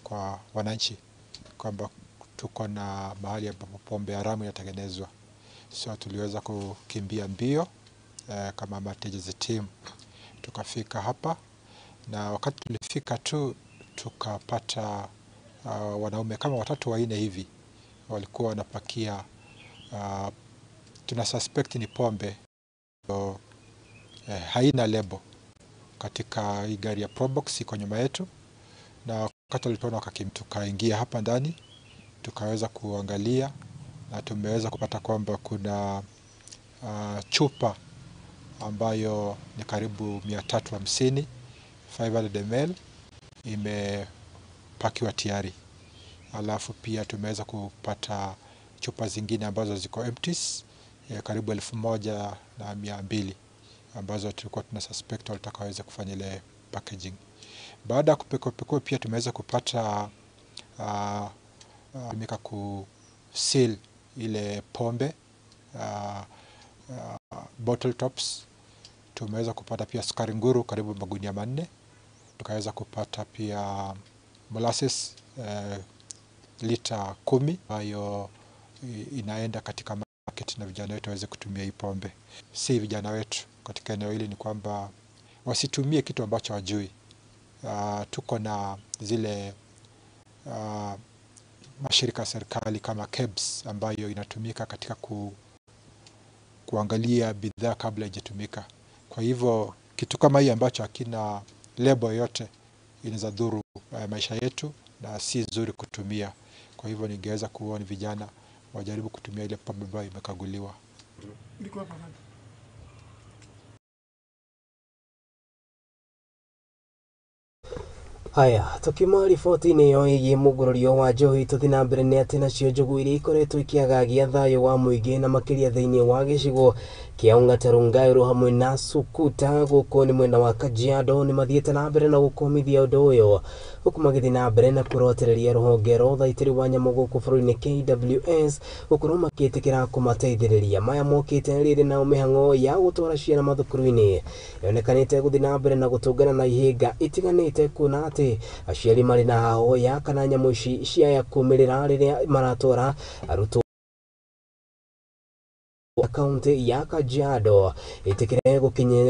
kwa wananchi kwamba tuko na mahali ambapo pombe haramu inatengenezwa. So tuliweza kukimbia mbio kama Matejezi team tukafika hapa, na wakati tulifika tu tukapata wanaume kama 3 4 hivi walikuwa wanapakia tuna suspect ni pombe haina lebo katika hii gari ya Probox iko nyuma yetu. Na wakati walituona tukaingia hapa ndani tukaweza kuangalia na tumeweza kupata kwamba kuna chupa ambayo ni karibu 350 500 ml imepakiwa tayari. Alafu pia tumeweza kupata chupa zingine ambazo ziko empties karibu 1200 ambazo tulikuwa tuna suspect walitaka waweze kufanya ile packaging. Baada ya kupekua pia tumeweza kupata tumika ku seal ile pombe bottle tops. Tumeweza kupata pia sukari nguru karibu magunia 4. Tukaweza kupata pia molasses lita 10 ambayo inaenda katika market na vijana wetu waweze kutumia hii pombe. Si vijana wetu katika eneo hili ni kwamba wasitumie kitu ambacho hawajui. Tuko na zile mashirika ya serikali kama KEBS ambayo inatumika katika kuangalia bidhaa kabla haijatumika. Kwa hivyo kitu kama hii ambacho hakina lebo yoyote inaweza dhuru maisha yetu na si nzuri kutumia. Kwa hivyo ningeweza kuona vijana wajaribu kutumia ile pombe ambayo imekaguliwa. Haya, tukima riboti-inĩ ĩyo ĩgiĩ mũgũrũrio wa njohi tũthiĩ na mbere nĩ atĩ nacio njogu iria ikoretwo ikĩagagia thayũ wa mũingĩ na makĩria thĩinĩ wa gĩcigo kĩa Ongata Rongai hamwe na Sukuta gũkũ nĩ mwena wa Kajiado nĩ mathiĩte na mbere na gũkũmithia ũndũ ũyũ huku magĩthiĩ na mbere na kũrotereria rũhonge rwa ũthaitĩri wa nyamũ gũkũ bũrũri-inĩ KWS gũkorwo makĩtĩkĩra kũmateithĩrĩria. Maya mokĩte rĩrĩ na mĩhang'o ya gũtwara ciana mathukuru-inĩ yonekanĩte gũthiĩ na mbere na gũtũngana na ihĩnga itiganĩte kuona atĩ aciari marĩ na haho ya kana nyamũ ici ciaya kumĩrĩra rĩrĩa maratwara arutwo kaunti ya Kajiado ĩtĩkĩre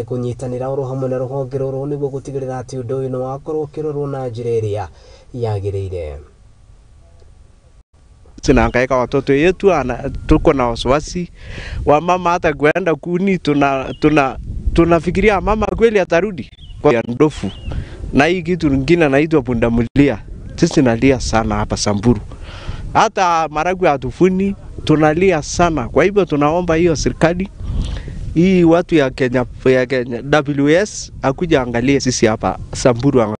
kũnyitanĩra oro hamwe na rũhonge rũrũ nĩguo gũtigĩrĩra atĩ ũndũ ũyũ nĩ wakorwo ũkĩrorwo na njĩra ĩrĩa yagĩrĩire. Tunahangaika watoto yetu, tuko na wasiwasi wa mama hata kuenda kuni, tunafikiria mama kweli atarudi kwa ndofu. Na hii kitu nyingine naitwa pundamilia. Sisi nalia sana hapa Samburu. Hata maragwe hatufuni, tunalia sana. Kwa hivyo tunaomba hiyo serikali, hii watu ya Kenya, WS akuja angalie sisi hapa Samburu.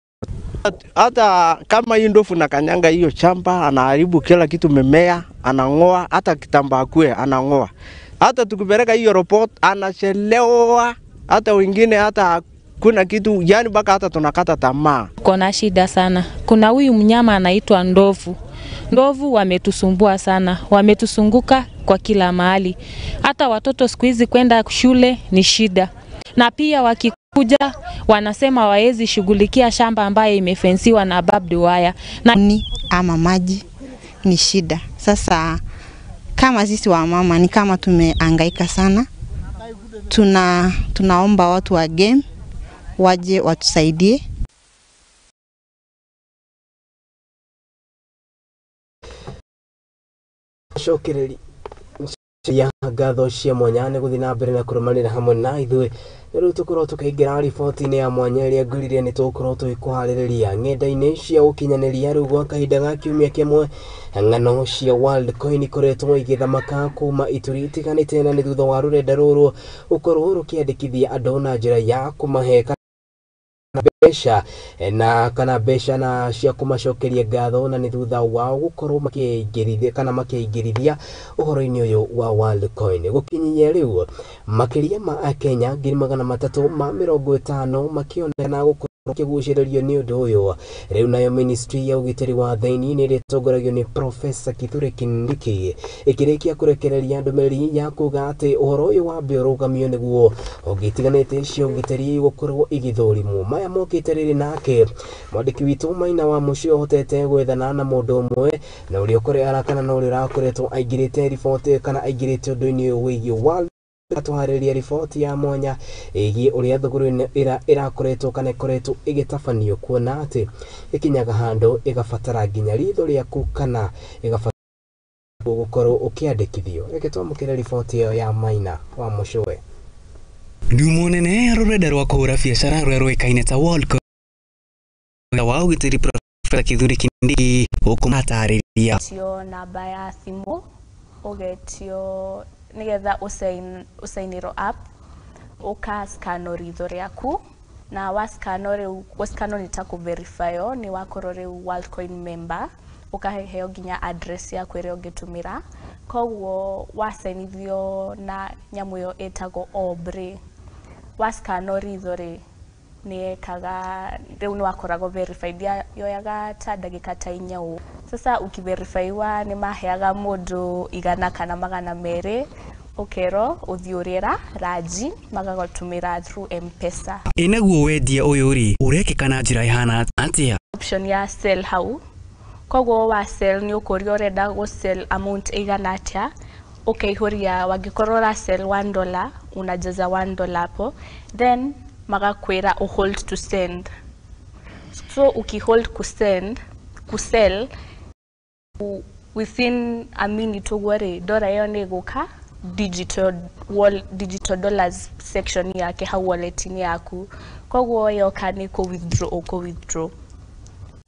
Hata kama hii ndofu na kanyanga hiyo chamba, anaharibu kila kitu, mimea anangoa, hata kitambaa kwe anangoa. Hata tukipeleka hiyo report anachelewa, hata wengine hata kuna kitu, yani mpaka hata tunakata tamaa. Kuna shida sana. Kuna huyu mnyama anaitwa ndovu. Ndovu wametusumbua sana, wametusunguka kwa kila mahali. Hata watoto siku hizi kwenda shule ni shida. Na pia wakikuja wanasema waezi shughulikia shamba ambaye imefensiwa na barbed wire. Na ni ama maji ni shida. Sasa kama sisi wa mama ni kama tumehangaika sana. Tunaomba watu wa game waje watusaidie. Shokireli. Ya ngatho cia mwanya nĩ gũthiĩ na mbere na kũrũmanĩra hamwe na ithuĩ. Rĩu tũkorwo tũkĩingĩra riboti-inĩ ya mwanya ĩrĩa ngwĩrire nĩ tũgũkorwo tũgĩkũharĩrĩria ng'enda-inĩ cia ũkinyanĩria. Rĩu gwa kahinda ga kiumia kĩmwe, ng'ano cia Worldcoin ikoretwo igĩthamaka kuma ituri itiganĩte, na nĩ thutha wa rũrenda rũrũ gũkorwo rũkĩandĩkithia andũ na njĩra ya kũmahe mbeca na kana mbeca na cia kũmacokeria ngatho, na nĩ thutha wao gũkorwo makĩingĩrithia kana makĩingĩrithia ũhoro-inĩ ũyũ wa Worldcoin. Gũkinyia rĩu, makĩria ma Akenya 350,000 makĩonekana gũkorwo makĩgucĩrĩrio nĩ ũndũ ũyũ. Rĩu nayo ministry ya ũgitĩri wa thĩinĩ nĩ ĩrĩa ĩtongoragio nĩ Professor Kithure Kindiki ĩkĩrĩkia kũrekereria ndũmĩrĩri ya kuga atĩ ũhoro ũyũ wambe ũrũgamio nĩguo honge itiganĩte cia ũgitĩri gũkorwo igĩthũrimwo. Maya mokĩte rĩrĩ nake mwandĩki witũ Maina wa Mũciĩ ũhotete gwethana na mũndũ ũmwe na ũrĩa ũkore kana na ũrĩa ũrakoretwo aingĩrĩte riboti kana aingĩrĩte ũndũ-inĩ ũyũ wĩgiĩ World. Atũharĩria riboti ya mwanya ĩgiĩ ũrĩa thũgũrĩ ĩno ĩrakoretwo kana ĩkoretwo ĩgĩtabanio, kuona atĩ ĩkinyaga handũ ĩgabatara nginya ritho rĩaku kana ĩgabatara gũkorwo ũkĩandĩkithio. Reke twamũkĩre riboti ĩyo ya Maina wa Mũcũwe. Ndiumo nene rũrenda rwa kũhũra biacara rũrĩa rũĩkaine ta Worldcoin wa ũgitĩri Professor Kithure Kindiki gũkũmatarĩria. Tio namba ya thimũ ũgetio nigetha ũcainĩrwo app, ũka-scan ritho rĩaku, na wa-scan rĩu, gũ-scan nĩ ta kũ-verify nĩ wakorwo rĩu Worldcoin member, ũkaheo nginya address yaku ĩrĩa ũngĩtũmĩra. Koguo wacainithio na nyamũ ĩyo ĩtagwo orb rĩ, wa-scan ritho rĩ, nĩ yekaga rĩu nĩ wakoragwo verified. Yoyaga ta ndagĩka ta 4 ũũ. Sasa ũkiverifyiwa nĩ maheaga mũndũ 100 kana 200, ũkerwo ũthiĩ ũrĩra ranji, magagũtũmĩra through M-Pesa. Ĩ naguo wendia ũyũ rĩ, ũrekĩka na njĩra ĩhana atĩa? Option ya sell hau, koguo wa sell nĩ ũkũrio ũrenda gũ sell amount ĩigana atĩa, ũkaihũria. Wangĩkorwo ũra sell $1, unajaza $1 hapo, then magakwĩra hold to send. So ukihold kusend, kusell, within a minute ũguo rĩ, ndora ĩyo nĩ ĩgũka digital wall, digital dollars section yake hau wallet-inĩ yaku. Koguo yoka nĩ kũ withdraw, ũkũ withdraw.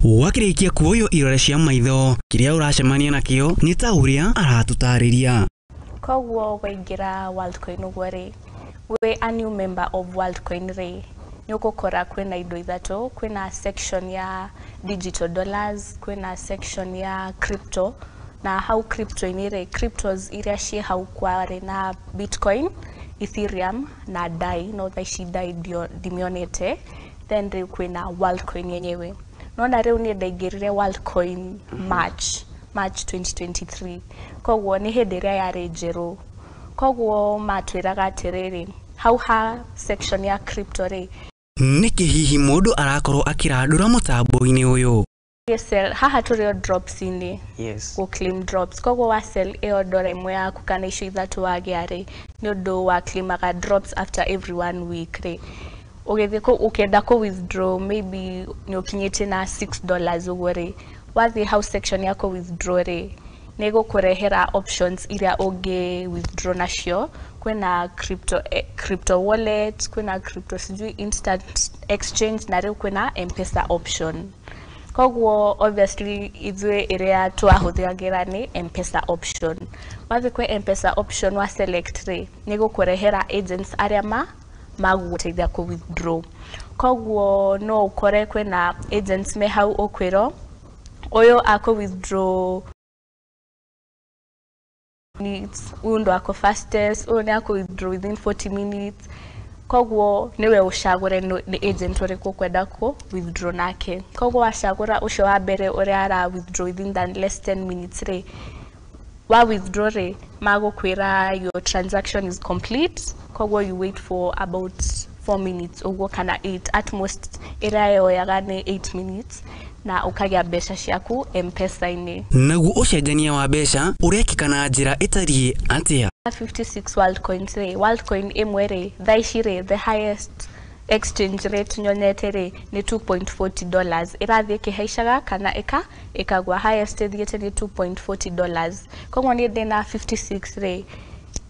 Wakĩrĩkia kuoywo irore cia maitho, kĩrĩa ũracemania nakĩo nĩ ta ũrĩa aratũtarĩria. Koguo waingĩra Worldcoin ũguo rĩ, wĩ a new member of Worldcoin rĩ, nĩ ũgũkora kwĩna indo ithatũ. Kwĩna section ya digital dollars, kwĩna section ya crypto, na hau crypto-inĩ rĩ, cryptos iria ciĩ hau kwarĩ na Bitcoin, Ethereum na DAI, no thaa ici DAI ndimĩonete. Then rĩu kwĩna Worldcoin yenyewe. Nona rĩu niĩ ndaingĩrire Worldcoin March 2023, koguo nĩ hĩndĩ ĩrĩa yarĩ njerũ. Koguo matwĩraga atĩrĩrĩ, hau ha section ya crypto rĩ, Nĩkĩ hihi mũndũ arakorwo akĩrandũra mũtambo-inĩ ũyũ? Sell haha tũrĩ o drops-inĩ, gũ claim drops. Koguo wa sell ĩyo ndora 1 yaku kana icio ithatũ wagĩa rĩ, nĩ ũndũ wa claimaga drops after every one week rĩ, ũgĩthiĩ ũkĩenda kũ withdraw, maybe nĩ ũkinyĩtie na $6 ũguo rĩ, wathiĩ hau section ya kũ withdraw rĩ, nĩ ĩgũkũrehera options iria ũngĩ withdraw nacio. Kwĩna crypto, crypto wallet, kwĩna crypto sijui instant exchange, na rĩu kwĩna M-Pesa option. Koguo obviously ithuĩ ĩrĩa twahũthagĩra nĩ M-Pesa option. Wathiĩ kwĩ M-Pesa option wa select rĩ, nĩ ĩgũkũrehera agents arĩa ma magũgũteithia kũ withdraw. Koguo no ũkore kwĩna agents me hau, ũkwĩrwo ũyũ akũ withdraw minutes, ũyũ ndo ako fastest, ũyũ nĩ akũ withdraw within 40 minutes. Koguo nĩwe ũcagũre nĩ agent ũrĩkũ ũkwenda kũ withdraw nake. Koguo wacagũra ũcio wa mbere ũrĩa ara withdraw within than less 10 minutes rĩ, wa withdraw rĩ, magũkwĩra your transaction is complete. Koguo you wait for about 4 minutes ũguo kana 8 at most, ĩrĩa yoyaga nĩ 8 minutes, na ũkagĩa mbeca ciaku M-Pesa-inĩ. Naguo ũcenjania wa mbeca ũrekĩka na njĩra ĩtariĩ atĩa? 56 Worldcoins rĩ, Worldcoin ĩmwe rĩ, thaa ici rĩ, the highest exchange rate nyonete rĩ nĩ $2.40. Ĩrathiĩ ĩkĩhaicaga kana ĩkagwa, highest ĩthiĩte nĩ $2.40. Koguo niĩ ndĩna 56 rĩ,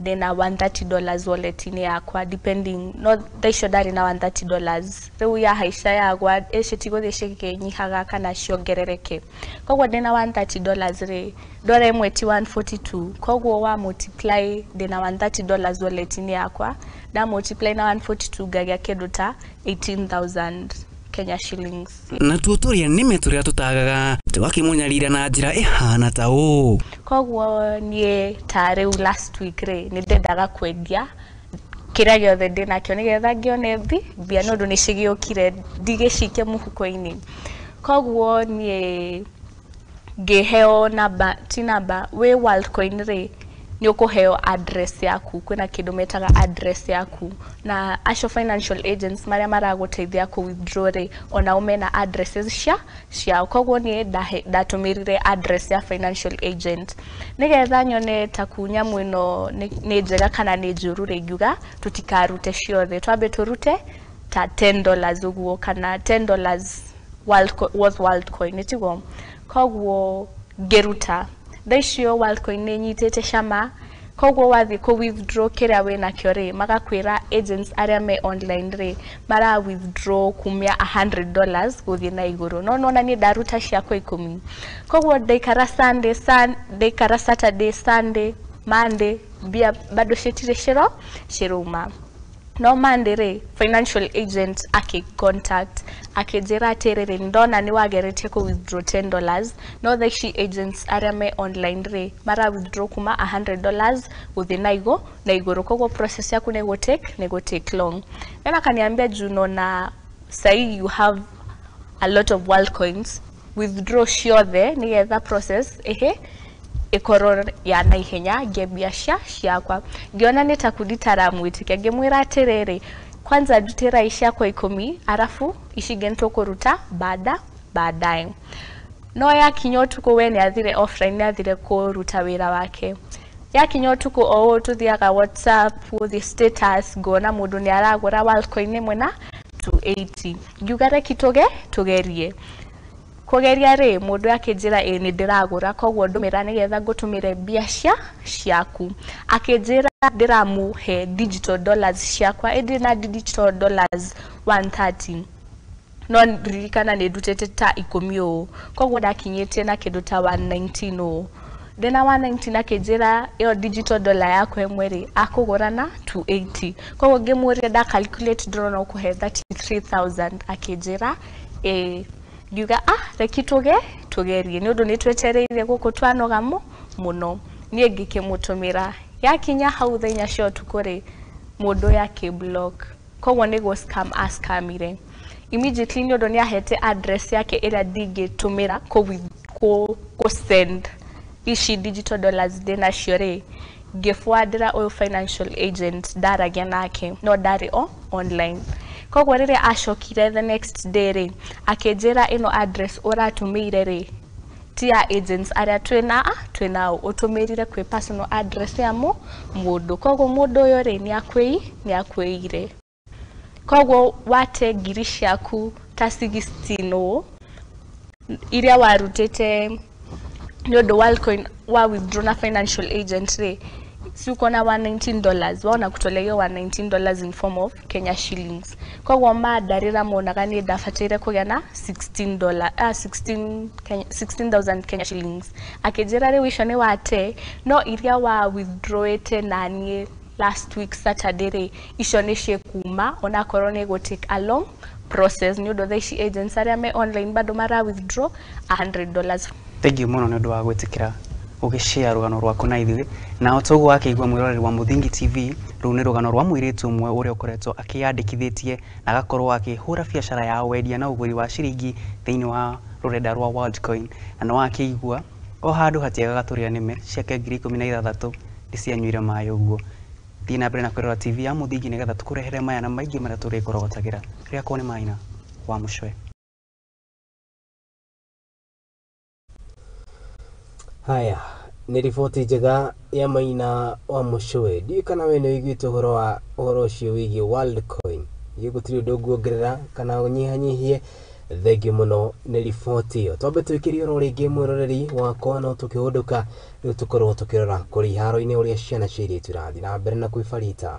Ndĩna $130 wallet-inĩ yakwa, depending, no thaa icio ndarĩ na $130. Rĩu yahaica yagwa, icio tigũthiĩ cikĩnyihaga kana ciongerereke. Koguo ndĩna $130 rĩ, ndora ĩmwe ti 142, koguo wa multiply, ndĩna $130 wallet-inĩ yakwa, nda multiply na 142 ngagĩa kĩndũ ta 18,000 Kenya shillings. Natuo tũrĩa nĩme tũrĩa tũtagaga tũgakĩmũnyarira na njĩra ĩhana ta ũũ. Koguo niĩ ta rĩu last week rĩ, nĩ ndendaga kwendia kĩrĩa gĩothe ndĩnakĩo nĩgetha ngĩone mbia, nĩ ũndũ nĩ cigĩũkire, ndigĩcikie mũhuko-inĩ. Koguo niĩ ngĩheo namba, ti namba, wĩ Worldcoin rĩ, nĩ ũkũheo address yaku. Kwĩna kĩndũ metaga address yaku, na acio financial agents marĩa maragũteithia kũ withdraw rĩ, onao mena addresses ciao. Koguo niĩ ndatũmĩrire address ya financial agent nĩgetha nyone ta nyamũ ĩno nĩ njega kana nĩ njũru rĩ. Ngiuga tũtikarute ciothe, twambe tũrute ta $10 ũguo, kana $10 worth Worldcoin, nĩtiguo? Koguo ngĩruta. Thaa icio Worldcoin nĩ nyitĩte cama. Koguo wathiĩ kũ withdraw kĩrĩa wĩnakĩo rĩ, magakwĩra agents arĩa me online rĩ, mara withdraw kumia $100 gũthiĩ na igũrũ. No nona niĩ ndaruta ciakwa 10. Koguo ndaikara Sunday, ndaikara Saturday, Sunday, Monday, mbia bado citirĩ cirauma. No Monday rĩ, financial agent akĩ contact, akĩnjĩra atĩrĩrĩ, ndona nĩ wageretie kũ withdraw $10, no thaa ici agents arĩa me online rĩ, mara withdraw kuma $100 gũthiĩ na igũrũ, koguo process yaku nĩ gũ take long. Then akaniambia, juu naona sahi you have a lot of world coins, withdraw ciothe nĩgetha process ĩhĩ ĩkorwo ya naihenya, ngĩe mbia ciakwa. Ngĩona nĩ ta kundi taramwĩtĩkia, ngĩmwĩra atĩrĩrĩ, kwanza ndutĩra ciakwa 10, arafu ici ingĩ nĩtũkũruta baadaye. No yakinya ũtukũ, we nĩ athire offline, nĩ athire kũruta wĩra wake. Yakinya ũtukũ, o ũũ tũthiaga WhatsApp gũthiĩ status, ngona mũndũ nĩ aragũra Worldcoin ĩmwe na 280. Ngiuga reki tũgerie. Kũgeria rĩ, mũndũ akĩnjĩra, ĩĩ, nĩ ndĩragũra, koguo ndũmĩra nĩgetha ngũtũmĩre mbia ciaku. Akĩnjĩra ndĩramũhe digital dollars ciakwa, ĩndĩ na digital dollars 130, no ririkana nĩ ndutĩte ta 10 ũũ, koguo ndakinyĩtie na kĩndũ ta 119 ũũ. Ndĩna 119, akĩnjĩra ĩyo digital dollar yakwa ĩmwe rĩ, akũgũra na 280. Koguo ngĩmũria, nda calculate, ndĩrona ũkũhe 33,000. Akĩnjĩra ĩĩ. Ngiuga, ah, reki tũgerie, nĩ ũndũ nĩ twetereire gũkũ, twanoga mũno. Niĩ ngĩkĩmũtũmĩra. Yakinya hau thaa 4 cia ũtukũ rĩ, mũndũ ũyũ akĩ block. Koguo nĩguo scam ascamire immediately, nĩ ũndũ nĩ ahete address yake ĩrĩa ndingĩtũmĩra kũ send ici digital dollars ndĩnacio rĩ. Ngĩbuandĩra ũyũ financial agent ndaragia nake, no ndarĩ o online. Koguo rĩrĩa acokire the next day rĩ, akĩnjĩra ĩno address ũratũmĩire rĩ, ti ya agents arĩa twĩnao, ũtũmĩrire kwĩ personal address ya mũndũ. Koguo mũndũ ũyũ rĩ, nĩ akwĩire. Koguo wate ngiri ciaku ta 16 ũũ iria warutĩte nĩ ũndũ Worldcoin wa withdraw na financial agent rĩ, si uko na $119, wao nakutolea hiyo $119 in form of Kenya shillings. Koguo mandarĩra monaga niĩ ndabataire kũgĩa na $16, 16 Kenya, 16,000 Kenya shillings. Akĩnjĩra rĩu icio nĩ wate, no iria wa withdrawĩte na niĩ last week Saturday rĩ, icio nĩ ciĩkuma, onakorwo nĩ ĩgũ take a long process, nĩ ũndũ thaa ici agents arĩa me online bado mara withdraw $100. Thank you mũno nĩ ũndũ wa gwĩtĩkĩra ũgĩshare rũgano rwaku na ithuĩ. Na o ta ũguo wakĩigua, mwĩroreri wa Mũthingi TV, rũu nĩ rũgano rwa mũirĩtu ũmwe ũrĩa ũkoretwo akĩyandĩkithĩtie na agakorwo akĩhũra biacara ya wendia na ũgũri wa ciringi thĩinĩ wa rũrenda rwa Worldcoin. Na nĩ wakĩigua o handũ hatiagaga tũrĩa nĩme ciake, 16,000 nĩ cianyuire maĩ. Ũguo thiĩ na mbere na kwĩrora TV ya Mũthingi nĩgetha tũkũrehere maya na maingĩ marĩa tũrĩkũrogotagĩra. Rĩakwo nĩ Maina wa Mũcwe. Haya, nĩ riboti njega ya Maina wa Mũcũwe. Ndiũĩ kana we nĩ ũiguĩte ũhoro wa ũhoro ũcio wĩgiĩ Worldcoin. Niĩ gũtirĩ ũndũ nguongerera kana ũnyihanyihie. Thengiũ mũno nĩ riboti ĩyo. Twambe twĩkĩrie oro rĩngĩ mwĩroreri wakwa, no tũkĩhũndũka rĩu tũkorwo tũkĩrora kũrĩ iharo-inĩ ũrĩa ciana cia airĩtu irathiĩ na mbere na kwĩbarita.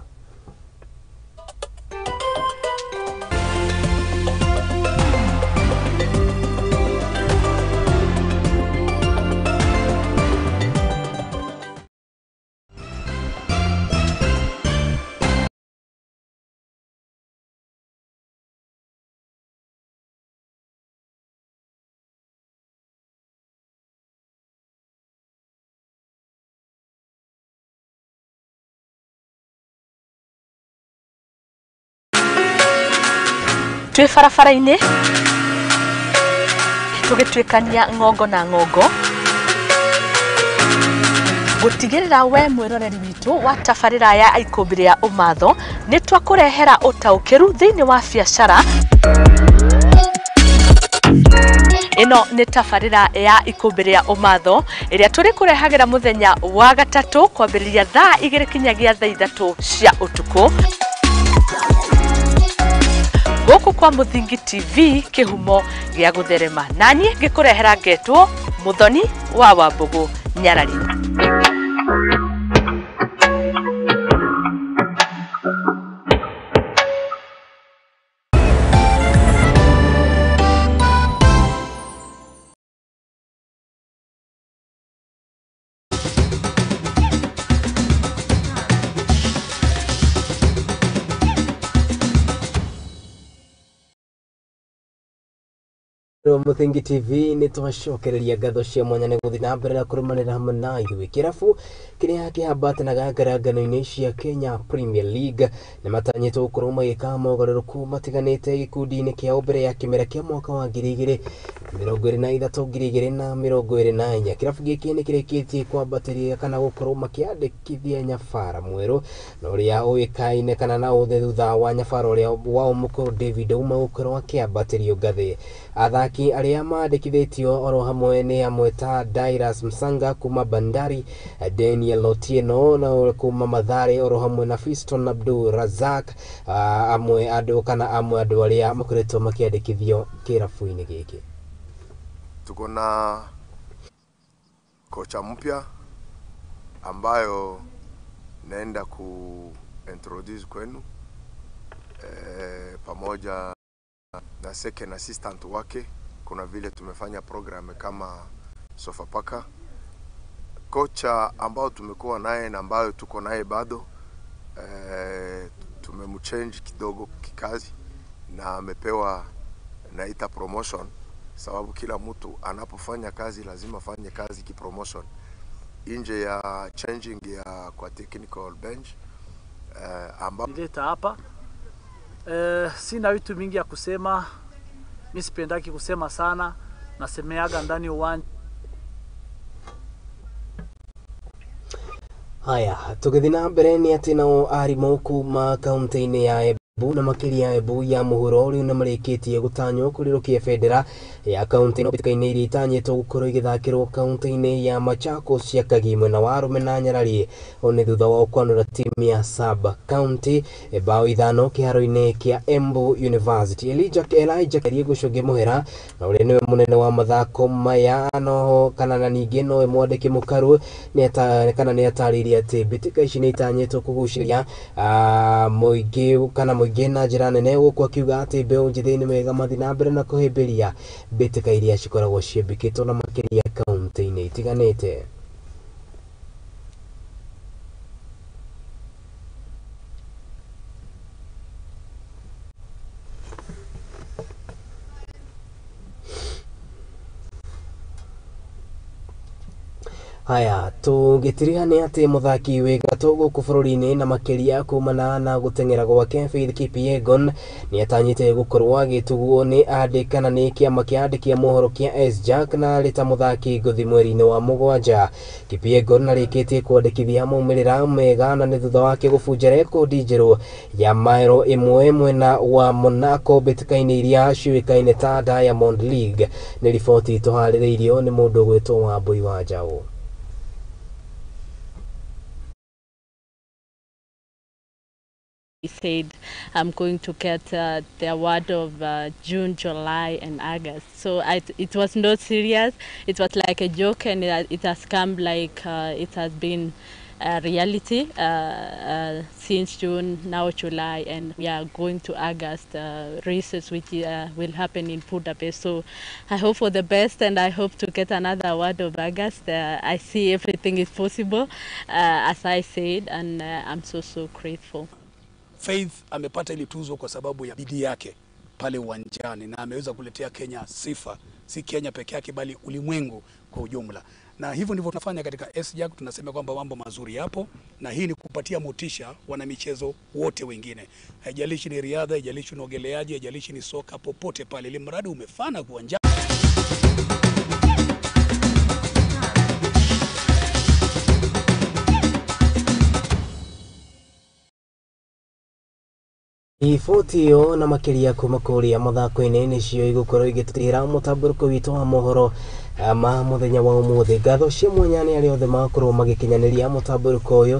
Twĩ barabara-inĩ tũgĩtuĩkania ng'ongo na ng'ongo gũtigĩrĩra we mwĩroreri witũ wa tabarĩra ya ikũmbĩ rĩa ũmatho nĩ twakũrehera ũtaũkĩru thĩinĩ wa biacara. Ĩno nĩ tabarĩra ya ikũmbĩ rĩa ũmatho ĩrĩa tũrĩkũrehagĩra mũthenya wa gatatũ kwambĩrĩria thaa 2 kinyagia thaa 3 cia ũtukũ gũkũ kwa Mũthingi TV, kĩhumo gĩa gũtherema. Naniĩ ngĩkũrehera ngetwo Mũthoni wa Wambũgũ Nyarari. Mũthingi TV nĩ twacokereria ngatho cia mwanya nĩ gũthiĩ na mbere na kũrũmanĩra hamwe na ithuĩ. Kĩrabu kĩrĩa kĩhambatanaga ngarangano-inĩ cia Kenya Premier League nĩ matanyĩtwo gũkorwo magĩka mogarũrũku matiganĩte gĩkundi-inĩ kĩao mbere ya kĩmera kĩa mwaka wa 2023 2024. Kĩrabu gĩkĩ nĩ kĩrĩkĩtie kwambatĩria kana gũkorwo makĩandĩkithia nyabara mwerũ na ũrĩa ũĩkaine kana na ũthĩ thutha wa nyabara ũrĩa wao mũkũrũ David Ouma gũkorwo akĩambatĩrio ngathĩ. Athaki arĩa mandĩkithĩtio oro hamwe nĩ amwe ta Dairas Msanga kuma Bandari, Daniel Otieno na kuma Mathare oro hamwe na Fiston Abdul Razak, amwe andũ kana amwe andũ arĩa makoretwo makĩandĩkithio kĩrabu-inĩ gĩkĩ. Tuko na kocha mpya ambayo naenda ku introduce kwenu pamoja na second assistant wake. Kuna vile tumefanya program kama Sofapaka. Kocha ambao tumekuwa naye na ambayo tuko naye bado tumemchange kidogo kikazi na amepewa naita promotion, sababu kila mtu anapofanya kazi lazima afanye kazi kipromotion nje ya changing ya kwa technical bench ambao nileta hapa. Sina vitu mingi ya kusema, mimi sipendaki kusema sana, nasemeaga ndani uwanja. Haya, tũgĩthiĩ na mbere nĩ atĩ nao arimũ kuma kaunti-inĩ ya Embu na makĩria Embu ya mũhuro rĩu nĩ marĩkĩtie gũtanywo kũrĩrũkia bendera ya kaunti ĩno mbĩtĩka-inĩ iria itanyĩtwo gũkorwo igĩthakĩrwo kaunti-inĩ ya Machakos cia Kagi mwena wa arũme na Nyarari. Ũũ nĩ thutha wao kwanũra timu ya Sub County bao 5 kĩharo-inĩ kĩa Embu University. Elijah Kerie gũcũngia mũhera na ũrĩa nĩwe mũnene wa mathako maya noho kana na ningĩ nowe mwandĩki mũkaru kana nĩ atarĩirie atĩ mbĩtĩka ici nĩ itanyĩtwo kũgucĩrĩria mũingĩ kana mũingĩ na njĩra nene, gũkũ akiuga atĩ mbeũ njĩthĩ nĩ wega mathiĩ na mbere na kũhĩmbĩria mbĩtĩka iria cikoragwo ciambĩkĩtwo na makĩria kaunti-inĩ itiganĩte. Haya, tũgĩtiriha nĩ atĩ mũthaki wĩ gatũ gũkũ bũrũri-inĩ na makĩria kumana na gũteng'era gwake Faith Kipyegon nĩ atanyĩte gũkorwo agĩtugwo nĩ andĩki kana nĩ kĩama kĩa andĩki a mohoro kĩa S-Jack na arĩ ta mũthaki ngũthi mweri-inĩ wa 7. Kipyegon arĩkĩtie kwandĩkithia maumĩrĩra mega na nĩ thutha wake gũbunja rekondi njerũ ya maero 1 mwena wa Monaco mbĩtĩka-inĩ iria ciũĩkaine ta Diamond League. Nĩ riboti tũharĩrĩirio nĩ mũndũ ũgwĩtwo Wambui wa Njaũ. Said I'm going to get the award of June, July, and August. So it was not serious. It was like a joke, and it has come like it has been a reality since June, now July, and we are going to August races, which will happen in Budapest. So I hope for the best, and I hope to get another award of August. I see everything is possible, as I said, and I'm so, so grateful. Faith amepata ile tuzo kwa sababu ya bidii yake pale uwanjani na ameweza kuletea Kenya sifa, si Kenya peke yake bali ulimwengu kwa ujumla. Na hivyo ndivyo tunafanya katika SJAK, tunasema kwamba mambo mazuri yapo na hii ni kupatia motisha wanamichezo wote wengine. Haijalishi ni riadha, haijalishi ni uogeleaji, haijalishi ni soka, popote pale ili mradi umefana uwanjani. Iboti ĩyo na makĩria kuma kũrĩa mathako-inĩ nĩcio igũkorwo igĩtũtigĩra mũtambũrũko witũ wa mohoro ma mũthenya wa ũmũthĩ. Ngatho cia mwanya nĩ arĩa othe makorwo magĩkinyanĩria mũtambũrũko ũyũ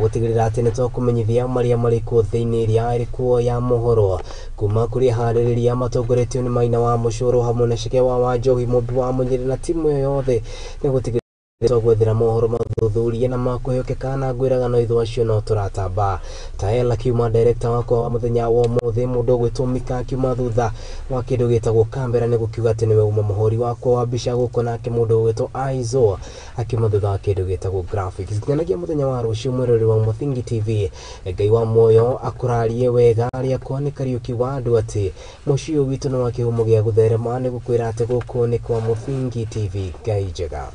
gũtigĩrĩra atĩ nĩtwakũmenyithia marĩa marĩ kuo thĩinĩ ĩrĩa ĩrĩ kuo ya mohoro kuma kũrĩ harĩrĩria matongoretio nĩ Maina wa Mũcũrũ hamwe na Ceke wa Wanjohi Mũmbi wa Mũnyĩrĩ na timu ĩyo yothe nĩ gũtigĩrĩra twagwethera mohoro mathuthurie na makwĩhokeka na ngwĩraga no ithuĩ acio no tũratamba. Tael akiuma director wakwa wa mũthenya wa ũmũthĩ mũndũ ũgwĩtwo Mika akiuma thutha wa kĩndũ gĩtagwo kamera nĩ gũkiuga atĩ nĩwe uma mũhũri wakwa wa mbica gũkũ, nake mũndũ ũgwĩtwo Aizo akiuma thutha wa kĩndũ gĩtagwo graphics. Nginyagia mũthenya wa rũciũ mwĩroreri wa Mũthingi TV, Ngai wa muoyo akũrarie wega rĩakwa nĩ Kariũki wa andũ atĩ mũciĩ ũyũ witũ nĩ wa kĩhumo gĩa gũtherema nĩ gũkwĩra atĩ gũkũ nĩ kwa Mũthingi TV. Ngai njega.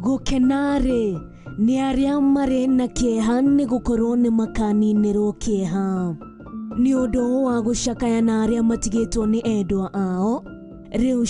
Gũkenarĩ nĩ arĩa marĩ na kĩeha nĩ gũkorwo nĩ makaninĩrwo kĩeha nĩ ũndũ wa gũcakaya na arĩa matigĩtwo nĩ endwa ao rĩu.